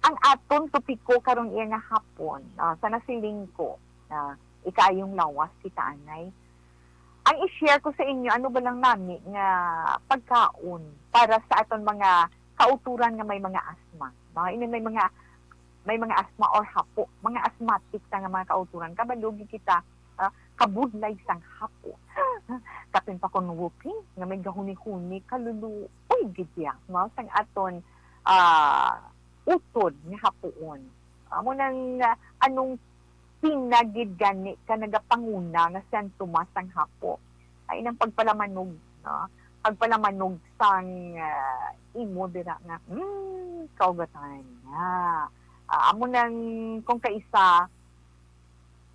Ang aton topiko karon iya nga hapon, ah, sa nasiling ko, ah, ikaayong lawas kita anay. Ang i-share ko sa inyo, ano ba lang nami nga pagkaon para sa aton mga kautoran nga may mga asma, no? Ini may mga, may mga asma or hapo, mga asthmatic ta nga mga kautoran. Kabalo gid kita, ah, kabudlay sang hapo. Kapin pa kon whooping nga may gahuni-huni, kaluluoy gid ya, no? Sang aton, ah, utod nga hapuon. Amo nang, ah, anong pina gid gani ka nagapanguna nga sintomas sang hapo? Ay nang pagpalamanog, no? Pagpalamanog sang, ah, imo dira nga, hmm, kaugatan na. Ah, amo nang kung kaisa,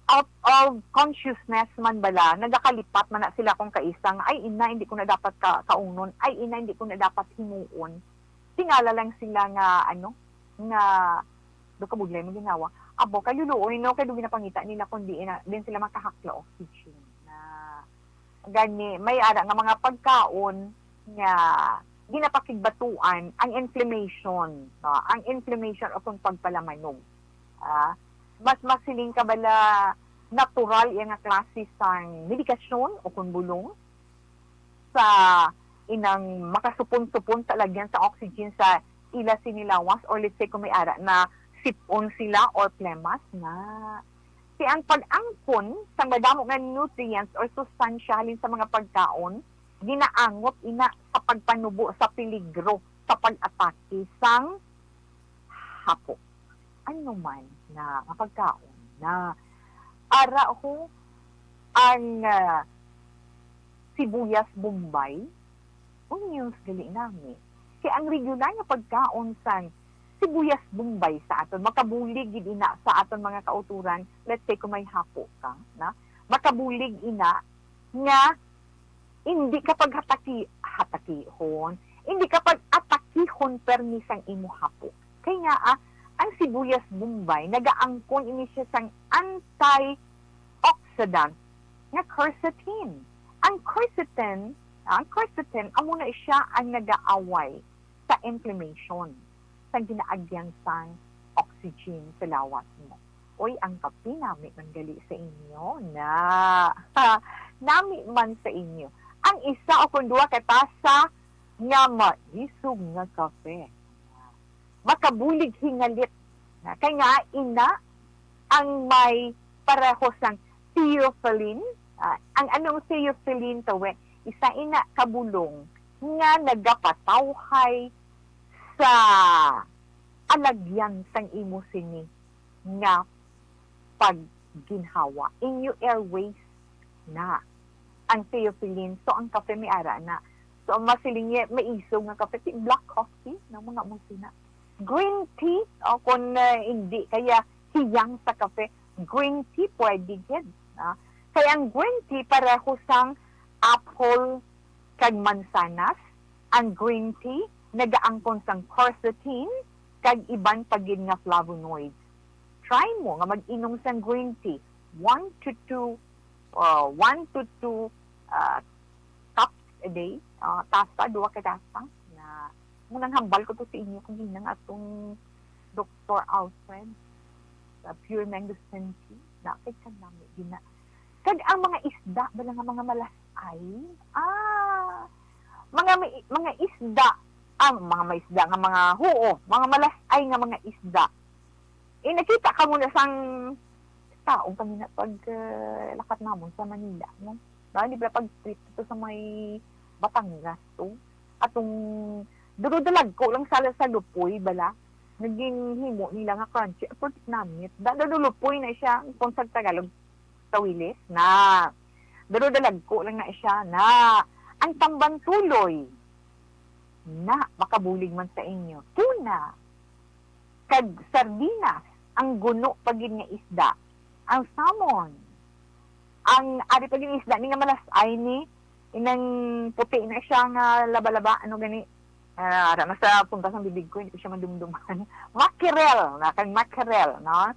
out of consciousness man bala, nagakalipat man na sila kung kaisa nga, "Ay, ina, hindi ko na dapat ka-, kaunon. Ay, ina, hindi ko na dapat himuon." Tingala lang sila nga, ano, nga, do kabudlay mo ginawa. Abo, kaluluoy, no? Kay do ginapangita nila kung di na, din sila makahakla oxygen. Na, gani, may ara nga mga pagkaon nga ginapakigbatuan ang inflammation, no? Ang inflammation o kung pagpalamanog. Ah, mas masiling ka bala natural iya nga klase sang medikasyon o kung bulong sa inang makasupon-supon sa lagyan sa oxygen sa ila sini lawas, or let's say kung may ara na sipon sila or plemas na. Kay ang pag-angkon sang madamo nga nutrients or sustansya halin sa mga pagkaon, ginaangot ina sa pagpanubo sa peligro sa pag-atake sang hapo. Ano man na nga pagkaon na ara ho ang, ah, sibuyas Bombay, onions gali nami. Kay ang regular nga pagkaon sang sibuyas Bombay sa aton, makabulig gid ina sa aton mga kautoran, let's say kung may hapo ka, na, makabulig ina nga hindi ka paghataki-, hatakihon, hindi ka pag-atakihon permi sang imo hapo. Kay nga, ah, ang sibuyas Bombay, nagaangkon ini siya sang antioxidant nga quercetin. Ang quercetin, ah, ang quercetin, amo na siya ang nagaaway sa inflammation, sa ginaagyan sang oxygen sa lawas mo. Oy, ang kape nami man gali sa inyo na. Nami man sa inyo. Ang isa o kung duha ka tasa nga maisog nga kape. Makabulig hingalit. Na, kay nga ina ang may pareho sang theophylline. Ah, ang anong theophylline to, we? Isa ina ka bulong nga nagapatawhay sa alagyan sang imo sini nga pagginhawa. In your airways na ang theophylline. So, ang kape may ara na. So, ang masiling niya, maisog nga kape, si black coffee, na mga mo sina. Green tea, o kung, ah, hindi kaya hiyang sa kape, green tea pwede gid, ah. Kaya ang green tea pareho sang apple kag mansanas, ang green tea nagaangkon sang quercetin kag iban pa gid nga flavonoids. Try mo nga mag-inom sang green tea, one to two, uh, one to two, uh, cups a day, uh, tasa, duha ka tasa, na mo nang hambal ko to sa inyo kung ginang atong Doktor Alfred, sa Pure Mangosteen Tea, na kay kanami gina. Kag ang mga isda, bala nga mga malasay, ah, mga may, mga isda, ang mga may isda nga mga huo, mga malasay nga mga isda. Eh, nakita ka mo na sang taong kami na pag, ah, lakat namon sa Manila, no? Na, di ba, pag trip to sa may Batangas to? Atong duro-dalagko lang sa, sa lupoy, bala. Naging himo nila nga crunchy. Pero namit. Da, da, lupoy na siya. Kung sa Tagalog, tawilis, na. Duro-dalagko lang na siya, na. Ang tambantuloy, na, makabulig man sa inyo. Tuna, kag sardinas, ang guno pa gid nga isda, ang salmon, ang ari pa gid nga isda ni nga malasay ni, inang puti na siya nga laba-laba, ano gani, ah, ara na sa punta sa bibig ko, hindi ko siya madumduman. Mackerel, na kang mackerel, no?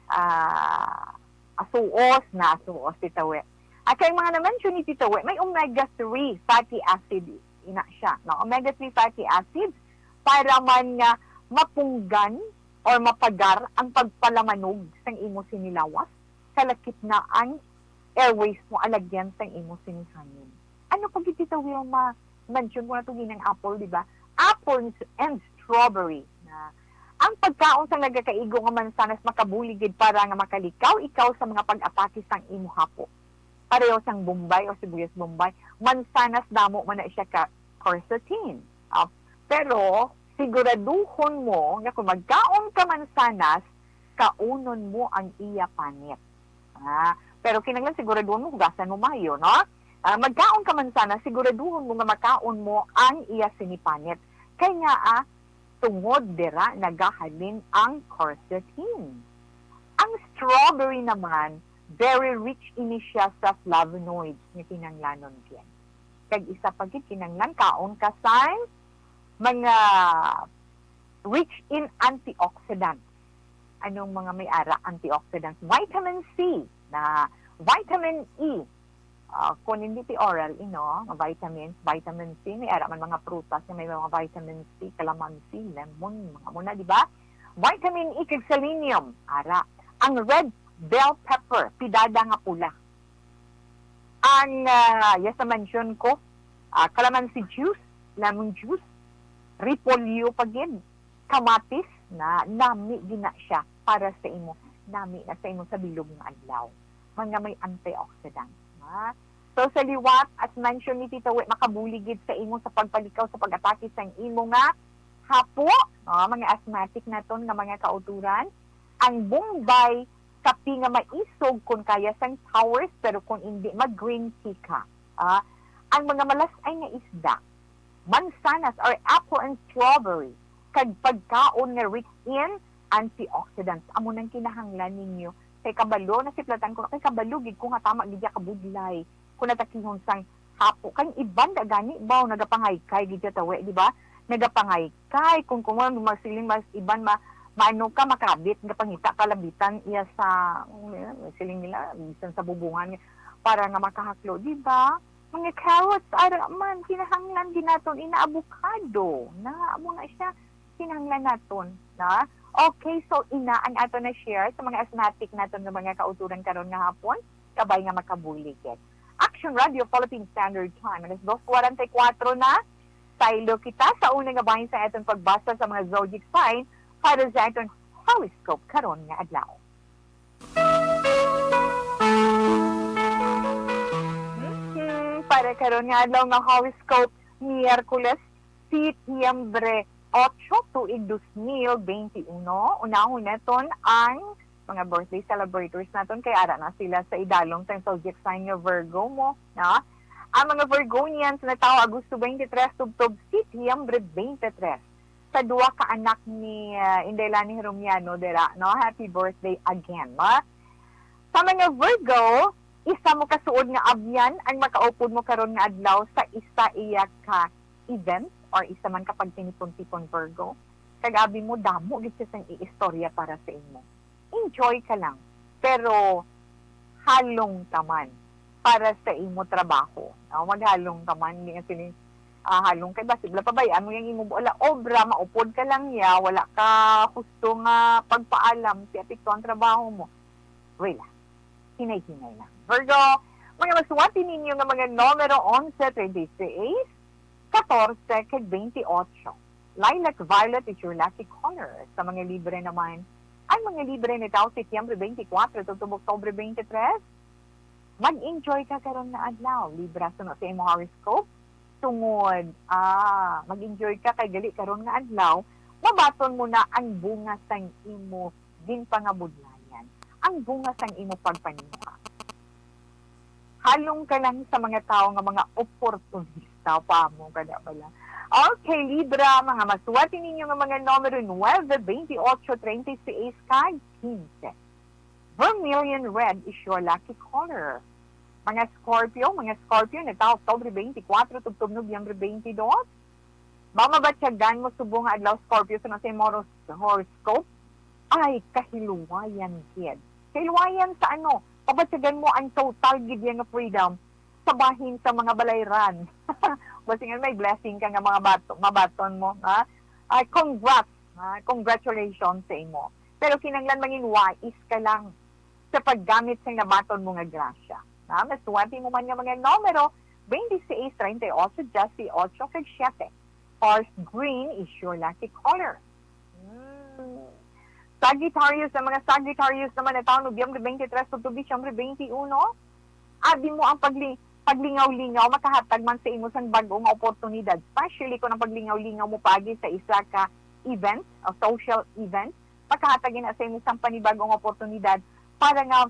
Ah, asuos, na asuos, Tita We. At kay mga na-mention ni Tita We, may omega three fatty acid ina siya, no? Omega three fatty acids para man nga mapunggan or mapagar ang pagpalamanog sang imo sinilawas, kalakip na ang airways mo alagyan sang imo sinihangin. Ano pa gid, Tita Wilma? Mention mo na to ginang apple, di ba? Apples and strawberry. Na ang pagkaon sang nagakaigo nga mansanas makabulig gid para nga makalikaw ikaw sa mga pag-atake sang imo hapo. Pareho sang Bombay o sibuyas Bombay, mansanas damo man na siya ka quercetin. Ah, pero siguraduhon mo nga kung magkaon ka mansanas, kaunon mo ang iya panit. Ah, pero kinahanglan siguraduhon mo, hugasan mo maayo, no? Ah, magkaon ka mansanas, siguraduhon mo nga makaon mo ang iya sini panit. Kay nga, ah, tungod dira nagahalin ang quercetin. Ang strawberry naman, very rich ini siya sa flavonoids nga kinahanglanon gid. Kag isa pa gid, kinahanglan kaon ka sang mga rich in antioxidants. Anong mga may ara? Antioxidants, vitamin C, na vitamin E. Ah, kung hindi ti oral, ino, nga vitamins, vitamin C, may ara man mga prutas nga may mga vitamin C, calamansi, lemon, mga muna, di ba? Vitamin E kag selenium, ara. Ang red bell pepper, pidada nga pula. Ang, ah, yes, na-mention ko, ah, calamansi juice, lemon juice, repolyo pa gid, kamatis, na nami gina siya para sa imo. nami na sa imo sa bilog nga adlaw, man nga may antioxidants, ha? So, sa liwat, as mentioned ni Tita Wi, makabulig gid sa imo sa pagpalikaw sa pag-atake sang imo nga hapo, no? Mga asthmatic naton nga mga kauturan. Ang Bombay, kape nga maisog kung kaya sang towers, pero kung hindi, mag-green tea ka. Ah, ang mga malas-ay nga isda, mansanas or apple and strawberry, kag pagkaon nga rich in antioxidants. Amo nang kinahanglan ninyo. Kay kabalo, nasiplatan ko, kay kabalo gid ko nga tama gid ya kabudlay. Kung natakihon sang hapo, kay iban da gani ba, nagapangaykay gid ya tawi, di ba? Nagapangaykay, kung, kung ano, magsiling mas iban, ma, maano ka, makabit, nga pangita kalabitan iya sa, mm, siling nila, bisan sa bubungan, para nga makahaklo, di ba? Mga carrots, ara man, kinahanglan gid naton ina, avocado. Na, amo na siya, kinahanglan naton, na? Okay, so ina ang ato na share sa mga asthmatic naton nga mga kauturan karon nga hapon, kabay nga makabulig gid. Action Radio Philippine Standard Time, alas dos forty-four na. Saylo kita sa una nga bahin sa aton pagbasa sa mga zodiac sign para sa aton horoscope karon nga adlaw. Mhm. Para karon nga adlaw nga horoscope, Miyerkules, Setyembre otso, tuig dos mil bente uno. Unahon naton ang mga birthday celebrators naton, kay ara na sila sa idalom sang zodiac sign nga Virgo mo, no? Ang mga Virgonians natawo Agosto twenty-three tubtob Setyembre twenty-three. Sa duha ka anak ni, ah, Inday Lani Romiano dira, no? Happy birthday again, no? Sa mga Virgo, isa mo kasuod nga abyan ang makaupod mo karon nga adlaw sa isa iya ka event or isa man ka pagtinipon-tipon, Virgo. Kag abi mo, damo gid siya sang iistorya para sa imo. Enjoy ka lang, pero halong ka man para sa imo trabaho. No? Maghalong ka man, di nga sini, ah, halong kay basi wala pa bay-an mo yang imo wala obra, maupod ka lang ya, wala ka husto nga pagpaalam, si apekto ang trabaho mo. Relax. Hinay-hinay lang. Virgo, mga masuwati ninyo nga mga numero onse, treinta y seis, katorse, kag twenty-ocho. Lilac violet is your lucky color. Sa mga Libre naman, ang mga Libre natawo Setyembre twenty-four tubtob Oktubre twenty-three, mag-enjoy ka karon nga adlaw. Libra, suno sa imo horoscope, tungod, ah, mag-enjoy ka kay gali karon nga adlaw, mabaton mo na ang bunga sang imo ginpangabudlayan, ang bunga sang imo pagpaninguha. Halong ka lang sa mga tawo nga mga oportunista pa mo, kada bala. Okay, Libra, mga masuwati ninyo nga mga numero nuebe, twenty-ocho, treinta y seis, kag quince. Vermilion red is your lucky color. Mga Scorpio, mga Scorpio, natawo Oktubre twenty-four tubtob Nobyembre twenty-two. Ba, mabatyagan mo subong nga adlaw, Scorpio, sa nasa imo horos-, horoscope? Ay, kahiluwayan gid. Kahiluwayan sa ano? Mabatyagan mo ang total gid nga freedom sa bahin sa mga balayran. Basi nga may blessing ka nga mga bato, mabaton mo, ha? Ay, congrats, ha? Congratulations sa imo. Pero kinahanglan mangin wais ka lang sa paggamit sa nabaton mo nga grasya. Ha? Masuwati mo man nga mga numero, twenty-six, treinta y ocho, dieciocho, kag siete. Forest green is your lucky color. Hmm. Sagittarius, ang mga Sagittarius naman na taon, Nobyembre twenty-three to Disyembre twenty-uno, abi mo ang pagli-, paglingaw-lingaw, makahatag man sa imo sang bag-o nga oportunidad, especially kung ang paglingaw-lingaw mo paagi sa isa ka event o social event, makahatag ina sa imo sang panibag-o nga oportunidad para nga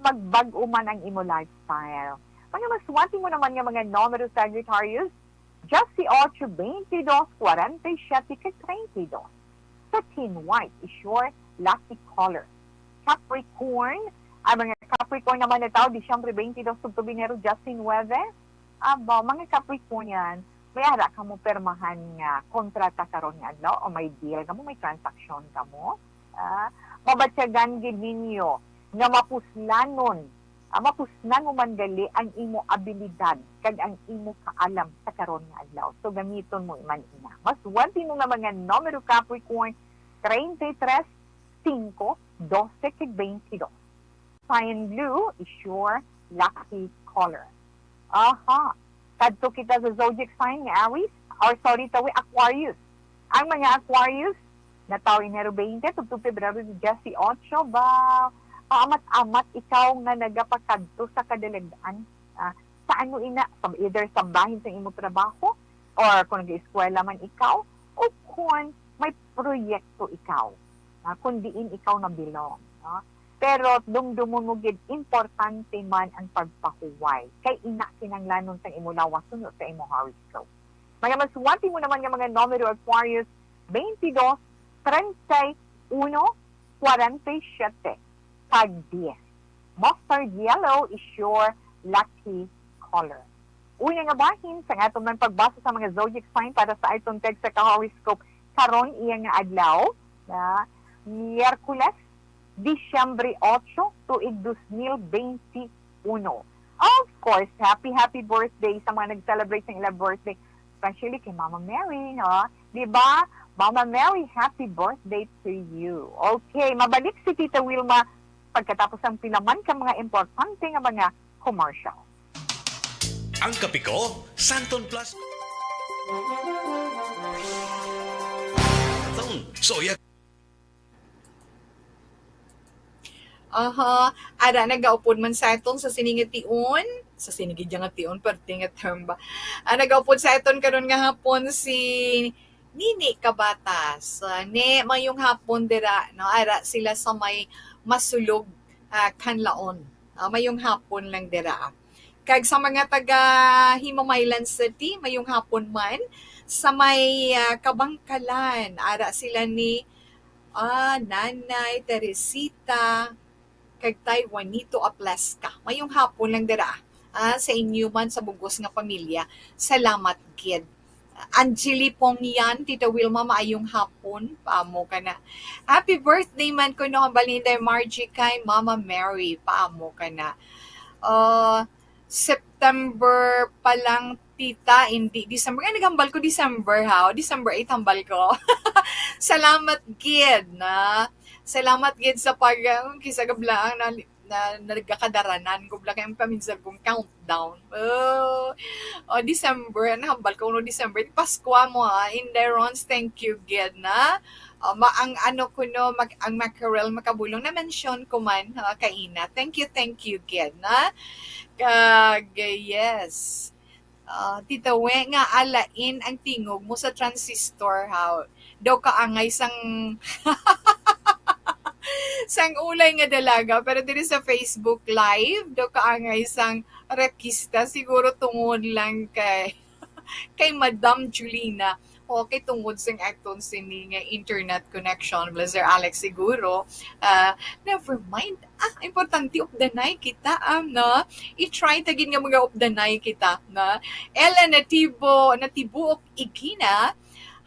magbag-o man ang imo lifestyle. Mga masuwati mo naman nga mga numero, Sagittarius, dieciocho, veintidós, cuarenta y siete, kag treinta y dos. Satin white is your lucky color. Capricorn, ang mga Capricorn naman na tawo, Disyembre twenty-two, tubtob Enero diecinuebe. Aba, mga Capricornian, may ara ka mo permahan nga kontrata karon nga adlaw o may deal ka mo, may transaction ka mo. Ah, mabatyagan gid ninyo nga mapuslanon, ah, mapuslan mo man gali ang imo abilidad kag ang imo kaalam sa karon nga adlaw. So, gamiton mo man ina. Masuwati mo nga mga numero, Capricorn, treinta y tres, cinco, doce, kag veintidós. Cyan blue is your lucky color. Aha. Kadto kita sa zodiac sign nga Aries, or sorry, tawi, Aquarius. Ang mga Aquarius, Natawo Enero twenty, tubtob Pebrero dieciocho ba? Paamat-amat ikaw nga nagapakadto sa kadalagan. Ah, sa ano ina? Sa, either sa bahin sa imong trabaho, or kung nag-eskwela man ikaw, o kung may proyekto ikaw, ah, kung diin ikaw na-belong, no? Pero dumdumon mo gid, importante man ang pagpahuway. Kay ina kinahanglanon sang imo lawas suno sa imo horoscope. Mga maswati mo naman nga mga numero, Aquarius, twenty-dos, treinta y uno, cuarenta y siete, kag diez. Mustard yellow is your lucky color. Una nga bahin sa aton man pagbasa sa mga zodiac sign para sa aton tag sa ka-horoscope karon, iya nga adlaw, na Miyerkules, Disyembre otso, tuig dos mil benti uno. Of course, happy, happy birthday sa mga nag-celebrate ng ilang birthday, especially kay Mama Mary, no? Di ba? Mama Mary, happy birthday to you. Okay, mabalik si Tita Wilma pagkatapos ang pila man ka mga importante nga mga commercial. Ang kape ko, Santon Plus. Soya. Aha. Ara, nagaupod man sa aton sa sini nga tion. Sa sini gid nga tion, parte nga term ba? Ah, nagaupod sa aton karon nga hapon si Nini Kabatas. Ah, ni, mayong hapon dira, no? Ara sila sa may Masulog, ah, Kanlaon. Ah, mayong hapon lang dira. Kag sa mga taga Himamaylan City, mayong hapon man. Sa may ah, Kabangkalan, ara sila ni ah, Nanay Teresita kag Tay Juanito Aplesca. Mayong hapon lang dira, ah, sa inyo man sa bugos nga pamilya. Salamat gid. Angeli Pongyan, Tita Wilma, maayong hapon. Paamo ka na. Happy birthday man kuno, hambal ni Inday Margie kay Mama Mary. Paamo ka na. Ah, September pa lang, tita, hindi December. Ay, naghambal ko December, ha? O, December eight hambal ko. Salamat gid na. Salamat gid sa pag, ah, kisa gablaang na, na, nagakadaranan ko bla kay ang paminsan kong countdown. Oh, oh, December, nahambal ko no December. Paskwa mo, ha? Inday Rons, thank you gid na. Ah, ma-, ang ano ko no, mag-, ang mackerel makabulong na mention ko man, ha, kaina. Thank you, thank you gid na. Kag, yes. Ah, Tita We, nga alain ang tingog mo sa transistor, ha? Daw kaangay sang sang ulay nga dalaga, pero diri sa Facebook Live, daw kaangay sang rakista, siguro tungod lang kay kay Madam Julina. Okay, tungod sing aton sini nga internet connection, bla Sir Alex siguro. Ah, never mind. Ah, importante updanay kita, am, no? I-try ta gid nga mga updanay kita, no? Ella Natibo, Natibuok Igina,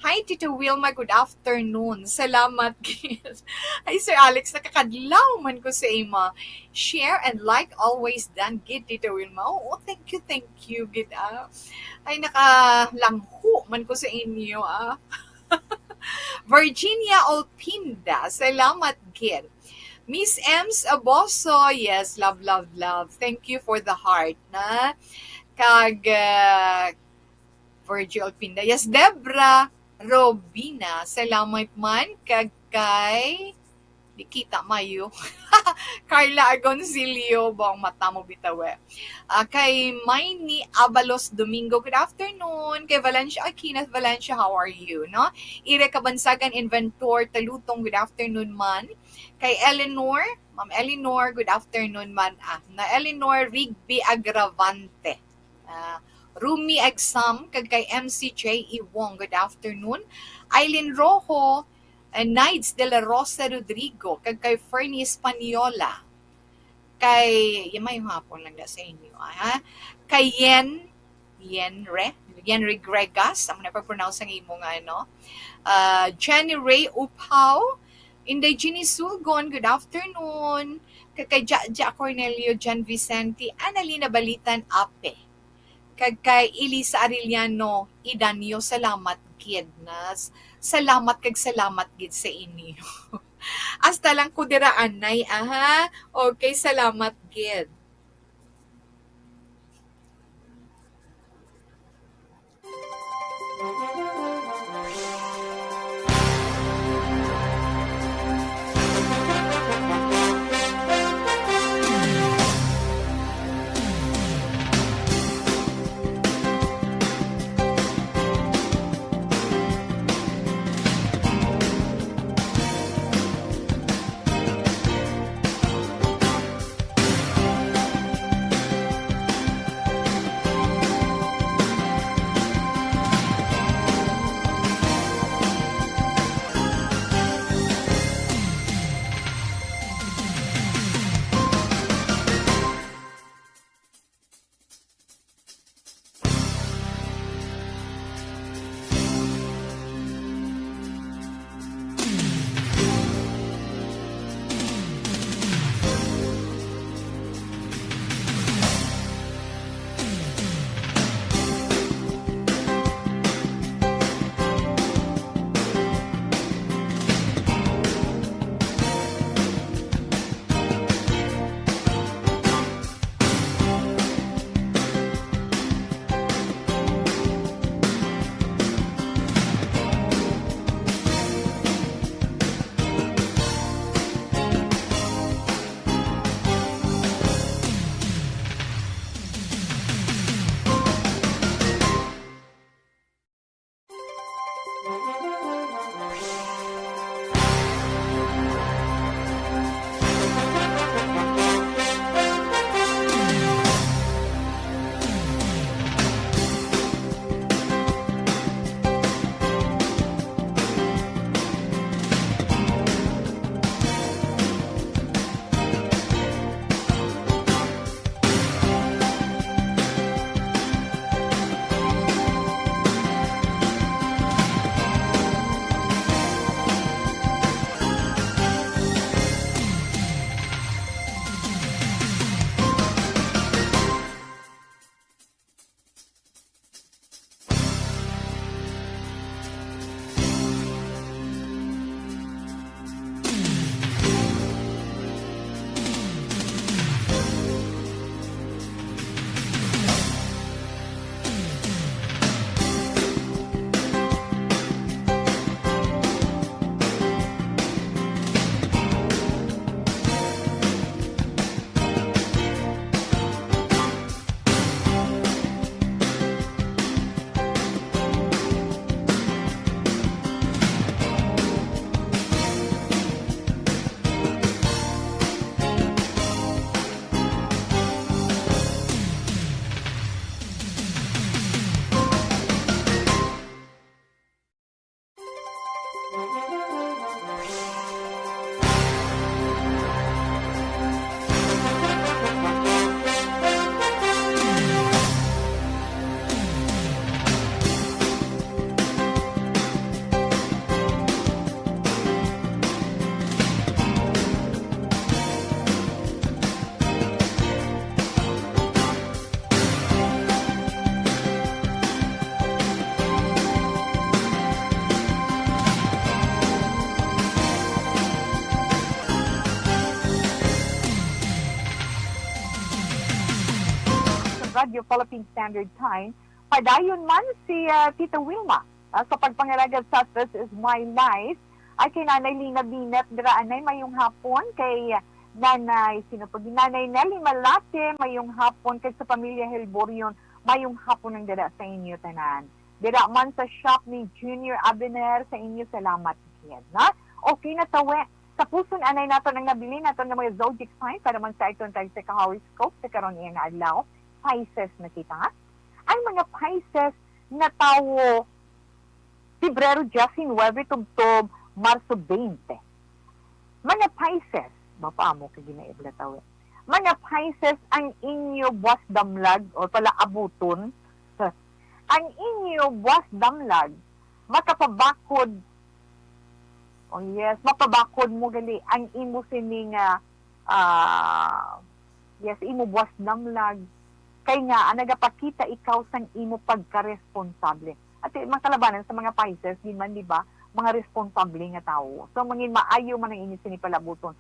Hi, Tita Wilma. Good afternoon. Salamat gid. Hi, Sir Alex. Nakakadlaw man ko sa imo. Share and like always done gid, Tita Wilma. Oo, thank you, thank you gid, ah. Ay, nakalangho man ko sa inyo, ah. Virginia Olpinda, salamat gid. Miss Ems Aboso, yes, love, love, love. Thank you for the heart, na. Kag, ah, Virgie Olpinda. Yes, Debra Robina, salamat man. Kag kay, di kita mayo. Carla Agoncillo, buang mata mo bitaw eh. Ah, kay Miney Abalos Domingo, good afternoon. Kay Valencia, ay, Kenneth Valencia, how are you? No? Ire Kabansagan Inventor Talutong, good afternoon man. Kay Eleanor, Ma'am Eleanor, good afternoon man. Ah, na Eleanor Rigby Agravante. Ah, Rumi Exam, kag kay M C J E Wong, good afternoon. Eileen Rojo, and Nides de la Rosa Rodrigo, kag kay Fernie Española. Kay, yan, may hapon lang na sa inyo, ah, ha? Kay Yen, Yenre, Yenre Gregas, amo na pag-pronounce ang imo nga, ano? Ah, Jenny Ray Upaw, Inday Jeannie Sulgon, good afternoon. Kag kay Jaja Cornelio, Jan Vicente, Annalena Balitan, Ape. Kag kay Elisa Arellano Idanio, salamat gid na. Salamat kag salamat gid sa inyo. Hasta lang ko dira, anay, aha. Okay, salamat gid. Philippine Standard Time. Padayon man si ah, Tita Wilma ah, sa pagpangalagad sa This Is My Life. Ay kay Nanay Lina Binet dira anay, mayong hapon. Kay Nanay, sino pa? Nanay Nelly Malate, mayong hapon. Kay sa pamilya Helborion, mayong hapon ang dira sa inyo tanan. Dira man sa shop ni Junior Abiner, sa inyo salamat gid, na? Okay na tawe. Tapuson anay naton ang nabilin naton nga mga zodiac sign para man sa aton tag sa horoscope sa karon iya nga adlaw. Pisces na kita. Ang mga Pisces nga tawo, Pebrero diecinuebe tubtob Marso twenty. Mga Pisces, mapa amo ka ginaibla tawi. Mga Pisces, ang inyo buwas damlag o pala abuton, ang inyo buwas damlag makapabakod. Oh yes, mapabakod mo gali ang imo sini nga ah, yes, imo buwas damlag. Kay nga, ah, nagapakita ikaw sang imo pagkaresponsable. At eh, makalabanan sa mga Pisces, di man, di ba, mga responsable nga tawo. So, mangin maayo man ang inyo sini palabuton.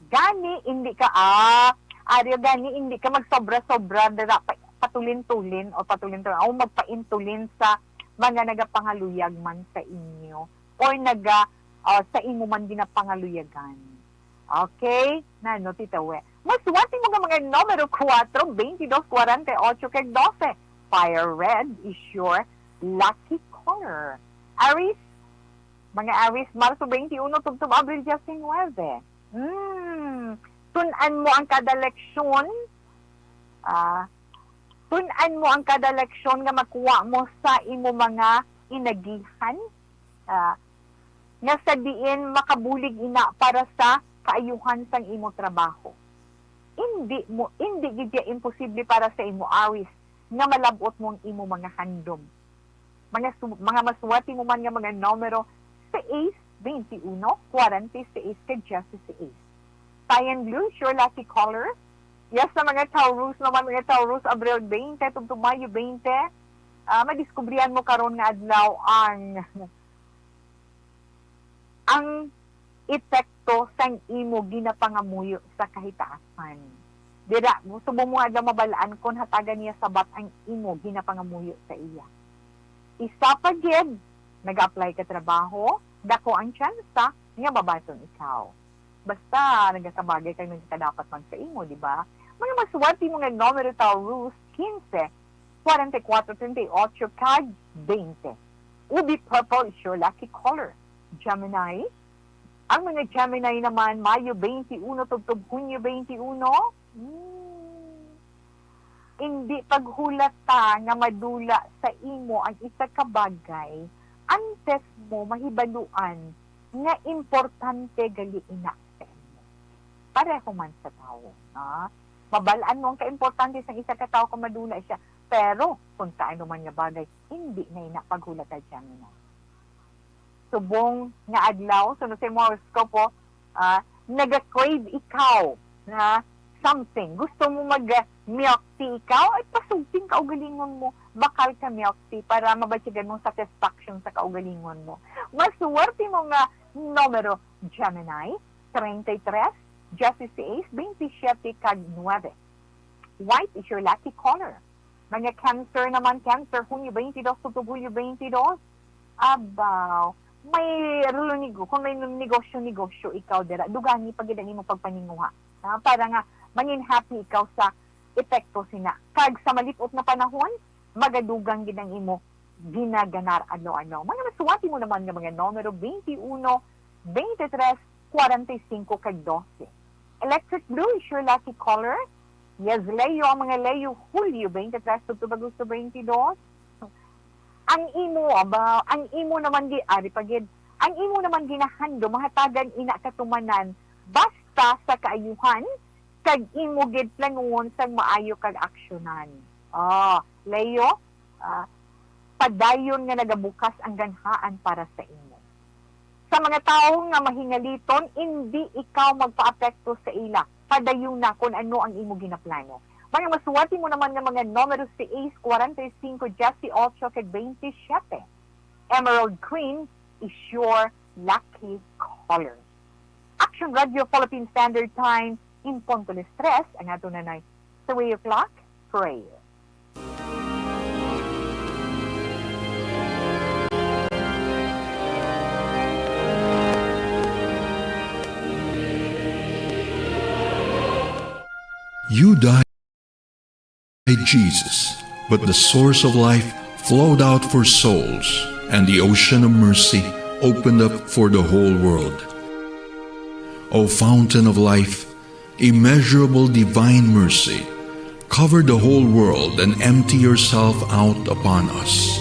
Gani, hindi ka, ah, Aryo, gani, hindi ka magsobra-sobra, dira, pa, patulin-tulin o patulin-tulin, o magpaintulin sa mga nagapangaluyag man sa inyo or naga, ah, sa imo man ginapangaluyagan. Okay? Nano, Tita We? Masuwat mo nga mga numero kuwatro, baynte dos, kwarenta y ocho, kag dose. Fire red is your lucky color. Aries, mga Aries, Marso twenty-one tubtob Abril diecinuebe. Hmm. Tun-an mo ang kada leksyon. Ah, tun-an mo ang kada leksyon nga makuha mo sa imo mga inagihan. Ah, nga sa diin makabulig ina para sa kaayuhan sang imo trabaho. Indi mo, indi gid siya imposible para sa imo, Aries, nga malab-ot mo ang imo mga handom. Mga su-, mga masuwati mo man nga mga numero, sais, twenty-uno, kwarenta y seis, kag dieciséis. Cyan blue is your lucky color. Yes, sa mga Taurus naman, mga Taurus, Abril twenty tubtob Mayo twenty, ah, madiskubrihan mo karon nga adlaw ang ang epekto sang imo ginapangamuyo sa kahitaasan. Dira, subong mo adlaw mabal-an kon hatagan niya sabat ang imo ginapangamuyo sa iya. Isa pa gid, nag-apply ka trabaho, dako ang tsansa nga mabaton ikaw. Basta nagakabagay kag nagakadapat man sa imo, di ba? Mga masuwati mo nga numero, Taurus, quince, kwarenta y kuwatro, treinta y ocho, kag twenty. Ubi purple is your lucky color. Gemini, ang mga Gemini naman, Mayo twenty-uno tubtob Hunyo twenty-uno, hmm, hindi paghulata nga madula sa imo ang isa ka bagay antes mo mahibaluan nga importante gali ina sa imo. Pareho man sa tawo, ha? Mabal-an mo ang kaimportante sang isa ka tawo kung madula siya. Pero kung sa ano man nga bagay, hindi na ina paghulata, Gemini. Subong nga adlaw, sunod sa imong horoscope, ah, naga-crave ikaw na something. Gusto mo mag, ah, milk tea ikaw? Ay, pasugting kaugalingon mo. Bakal ka milk tea para mabatyagan mong satisfaction sa kaugalingon mo. Masuwerte mo nga numero, Gemini, treinta y tres, dieciséis, veintisiete, kag nuebe. White is your lucky color. Mga Cancer naman, Cancer, Hunyo twenty-dos tubtob Hulyo twenty-dos. Abaw, may rulo nego-, kung may negosyo-negosyo ikaw dira, dugangi pa gid ang imong pagpaninguha. Ha? Para nga mangin happy ikaw sa epekto sina. Kag sa malip-ot nga panahon, magadugang gid ang imo ginaganar ano-ano. Mga masuwati mo naman nga mga numero, twenty-uno, twenty-tres, kwarenta y cinco, kag dose. Electric blue is your lucky color. Yes, Leo, ang mga Leo, Hulyo twenty-tres tubtob Agosto twenty-dos. Ang imo, aba, ang imo naman gi-, ari pa gid, ang imo naman ginahandom, mahatagan ina katumanan, basta sa kaayuhan, kag imo gid planuhon sang maayo kag aksyonan. Ah, Leo, ah, padayon nga nagabukas ang ganhaan para sa imo. Sa mga tawo nga mahingaliton, indi ikaw magpaapekto sa ila. Padayuna kon ano ang imo ginaplano. Mga masuwati mo naman nga mga numero, sais, kwarenta y cinco, dieciocho, kag veintisiete. Emerald green is your lucky color. Action Radio Philippine Standard Time, in punto las tres, ang ato nanay three o'clock prayer. You died, Jesus, but the source of life flowed out for souls, and the ocean of mercy opened up for the whole world. O fountain of life, immeasurable divine mercy, cover the whole world and empty yourself out upon us.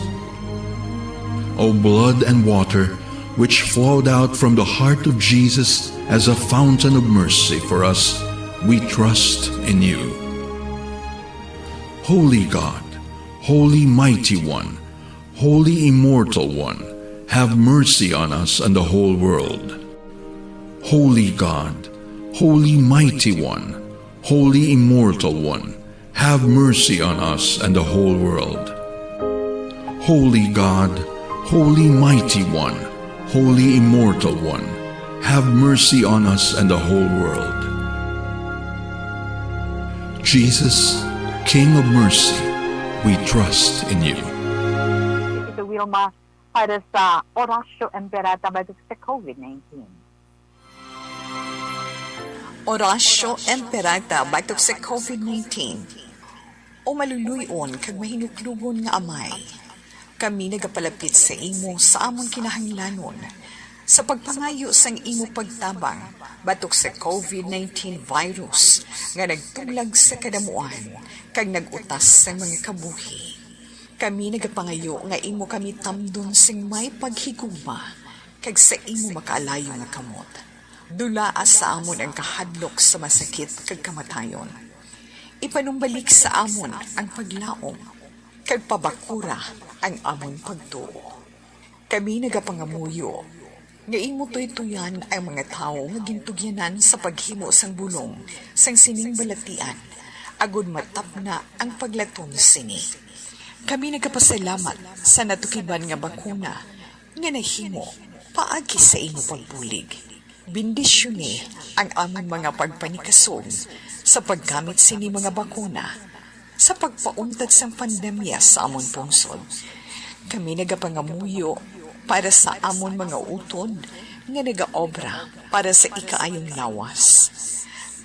O blood and water, which flowed out from the heart of Jesus as a fountain of mercy for us, we trust in you. Holy God, Holy Mighty One, Holy Immortal One, have mercy on us and the whole world. Holy God, Holy Mighty One, Holy Immortal One, have mercy on us and the whole world. Holy God, Holy Mighty One, Holy Immortal One, have mercy on us and the whole world. Jesus, King of mercy, we trust in you. Tito Wilma, para sa Oratio Imperata batok sa COVID nineteen. Oratio Imperata batok sa COVID nineteen. O maluloy-on kag mahinuklogon nga Amay, kami nagapalapit sa imo sa amon kinahanglanon sa pagpangayo sang imo pagtabang batok sa COVID nineteen virus nga nagtulag sa kadamuan kag nag-utas sa mga kabuhi. Kami nagapangayo nga imo kami tamdon sing may paghigugma kag sa imo makaalayo nga kamot. Dulaa sa amon ang kahadlok sa masakit kag kamatayon. Ipanumbalik sa amon ang paglaom kag pabakura ang amon pagtuo. Kami nagapangamuyo nga imo tuytoyan ang mga tawo nga gintugyanan sa paghimo sang bulong sang sining balatian, agod matapna ang paglaton sini. Kami nagapasalamat sa natukiban nga bakuna nga nahimo paagi sa imo pagbulig. Bendisyoni ang amon mga pagpanikasog sa paggamit sini mga bakuna sa pagpauntat sang pandemya sa amon pungsod. Kami nagapangamuyo para sa amon mga utod nga nagaobra para sa ikaayong lawas.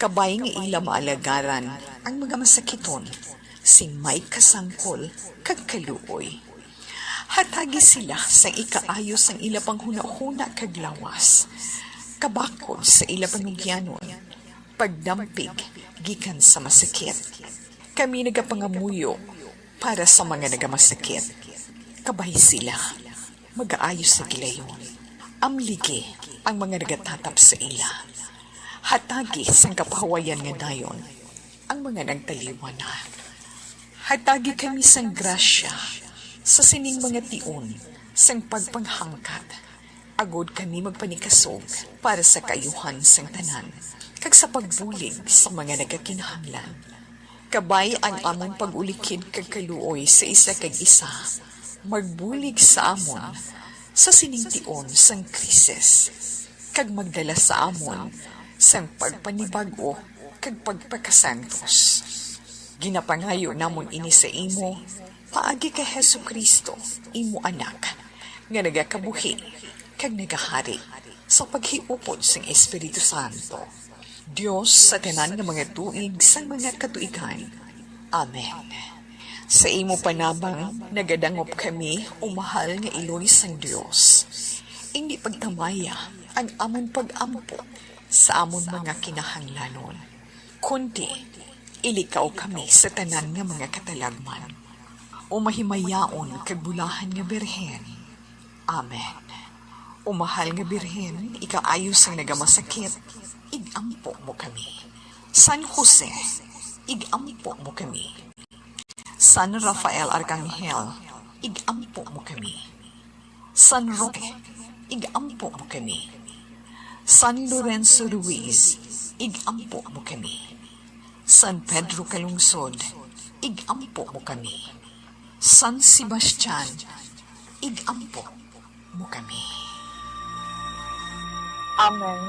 Kabay nga ila maalagaran ang mga masakiton sing may kasangkol kag kaluoy. Hatagi sila sang ikaayo sang ila panghunahuna kag lawas, kabakod sa ila panugyanon, pagdampig gikan sa masakit. Kami nagapangamuyo para sa mga nagamasakit. Kabay sila, magaayo sa gilayon. Amligi ang mga nagatatap sa ila. Hatagi sang kapahuwayan nga dayon ang mga nagtaliwan na. Hatagi kami sang grasya sa sining mga tion sang pagpanghangkat, agod kami magpanikasog para sa kaayuhan sang tanan, kag sa pagbulig sa mga nagakinahanglan. Kabay ang amon pag-ulikid kag kaluoy sa isa kag isa, magbulig sa amon sa sining tion sang krisis, kag magdala sa amon sang pagpanibag-o kag pagpakasantos. Ginapangayo namon ini sa imo paagi kay Jesu-Cristo, imo Anak, nga nagakabuhi kag nagahari sa paghiupod sang Espiritu Santo, Dios sa tanan nga mga tuig sang mga katuigan. Amen. Sa imo panabang nagadangop kami, o mahal nga Iloy sang Dios. Indi pagtamaya ang amon pag-ampo sa amon mga kinahanglanon, kundi ilikaw kami sa tanan nga mga katalagman, o mahimayaon kag bulahan nga Birhen. Amen. O mahal nga Birhen, ikaayo sang nagamasakit, ig-ampo mo kami. San Jose, ig-ampo mo kami. San Rafael Arcangel, ig-ampo mo kami. San Roque, ig-ampo mo kami. San Lorenzo Ruiz, ig-ampo mo kami. San Pedro Calungsod, ig-ampo mo kami. San Sebastian, ig-ampo mo kami. Amen.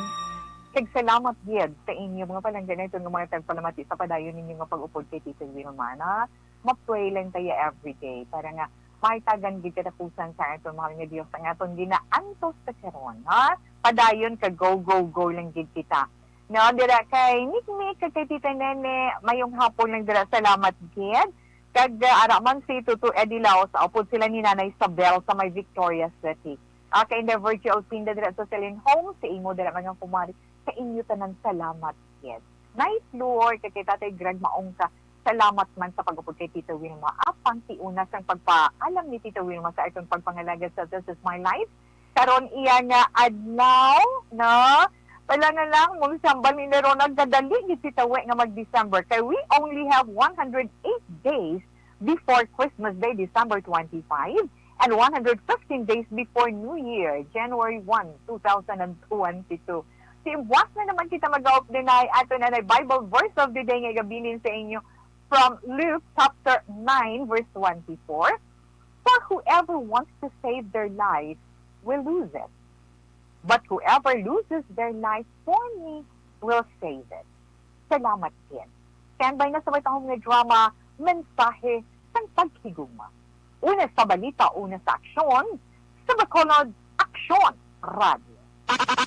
Kag salamat gid sa inyo, mga palangga, nga mga tagpalamati sa padayon ninyo nga pag-upod kay Tito Wilma, na ma-pray lang tayo everyday para nga mahitagan gid katapusan sa aton, mahal nga Dios, ang aton ginaantos sa karon, ha? Padayon ka, go, go, go lang gid kita. No, dira kay Nick Nick, kag kay Tita Nene, mayong hapon lang dira. Salamat gid. Kag, ah, ara man si Tuto Eddie Laos, upod sila ni Nanay Isabel sa may Victoria City. Ah, kay Inday Virgie Alpinda dira sa Celine Homes, sa imo dira, mga kumari, sa inyo tanan, salamat gid. Nice, Lord, kay, kay Tatay Greg Maongka, salamat man sa pag-upod kay Tita Wilma. Apang si una sang pagpaalam ni Tita Wilma sa aton pagpangalagad sa This Is My Life. Karon iya nga adlaw, no? Wala na lang, mong sambal ni Neron, nagkadali gid si Tawi nga mag-December. Kay we only have one hundred eight days before Christmas Day, December twenty-five, and one hundred fifteen days before New Year, January one, two thousand and twenty-two. Simwas na naman kita mag-update, ato na na Bible verse of the day nga igabilin sa inyo from Luke chapter nine, verse twenty-four. For whoever wants to save their life will lose it. But whoever loses their life for me will save it. Salamat gid. Standby na sa may tahom nga drama, Mensahe sang Paghigugma. Una sa balita, una sa aksyon, sa Bacolod, Aksyon Radio.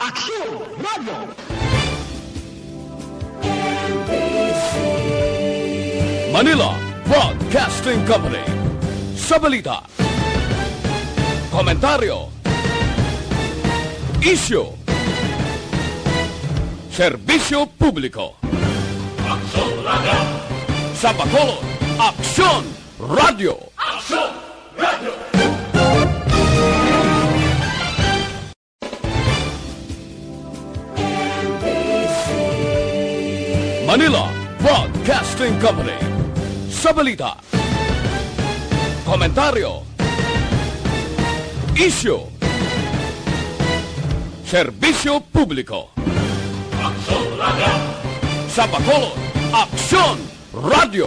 Aksyon Radio. Manila Broadcasting Company. Sa balita, komentaryo, isyu, serbisyo publiko. Aksyon Radio. Sa Bacolod, Aksyon Radio. Aksyon Radio. Manila Broadcasting Company. Sa balita, komentaryo, isyu, serbisyo publiko. Aksyon Radio. Sa Bacolod, Aksyon Radio.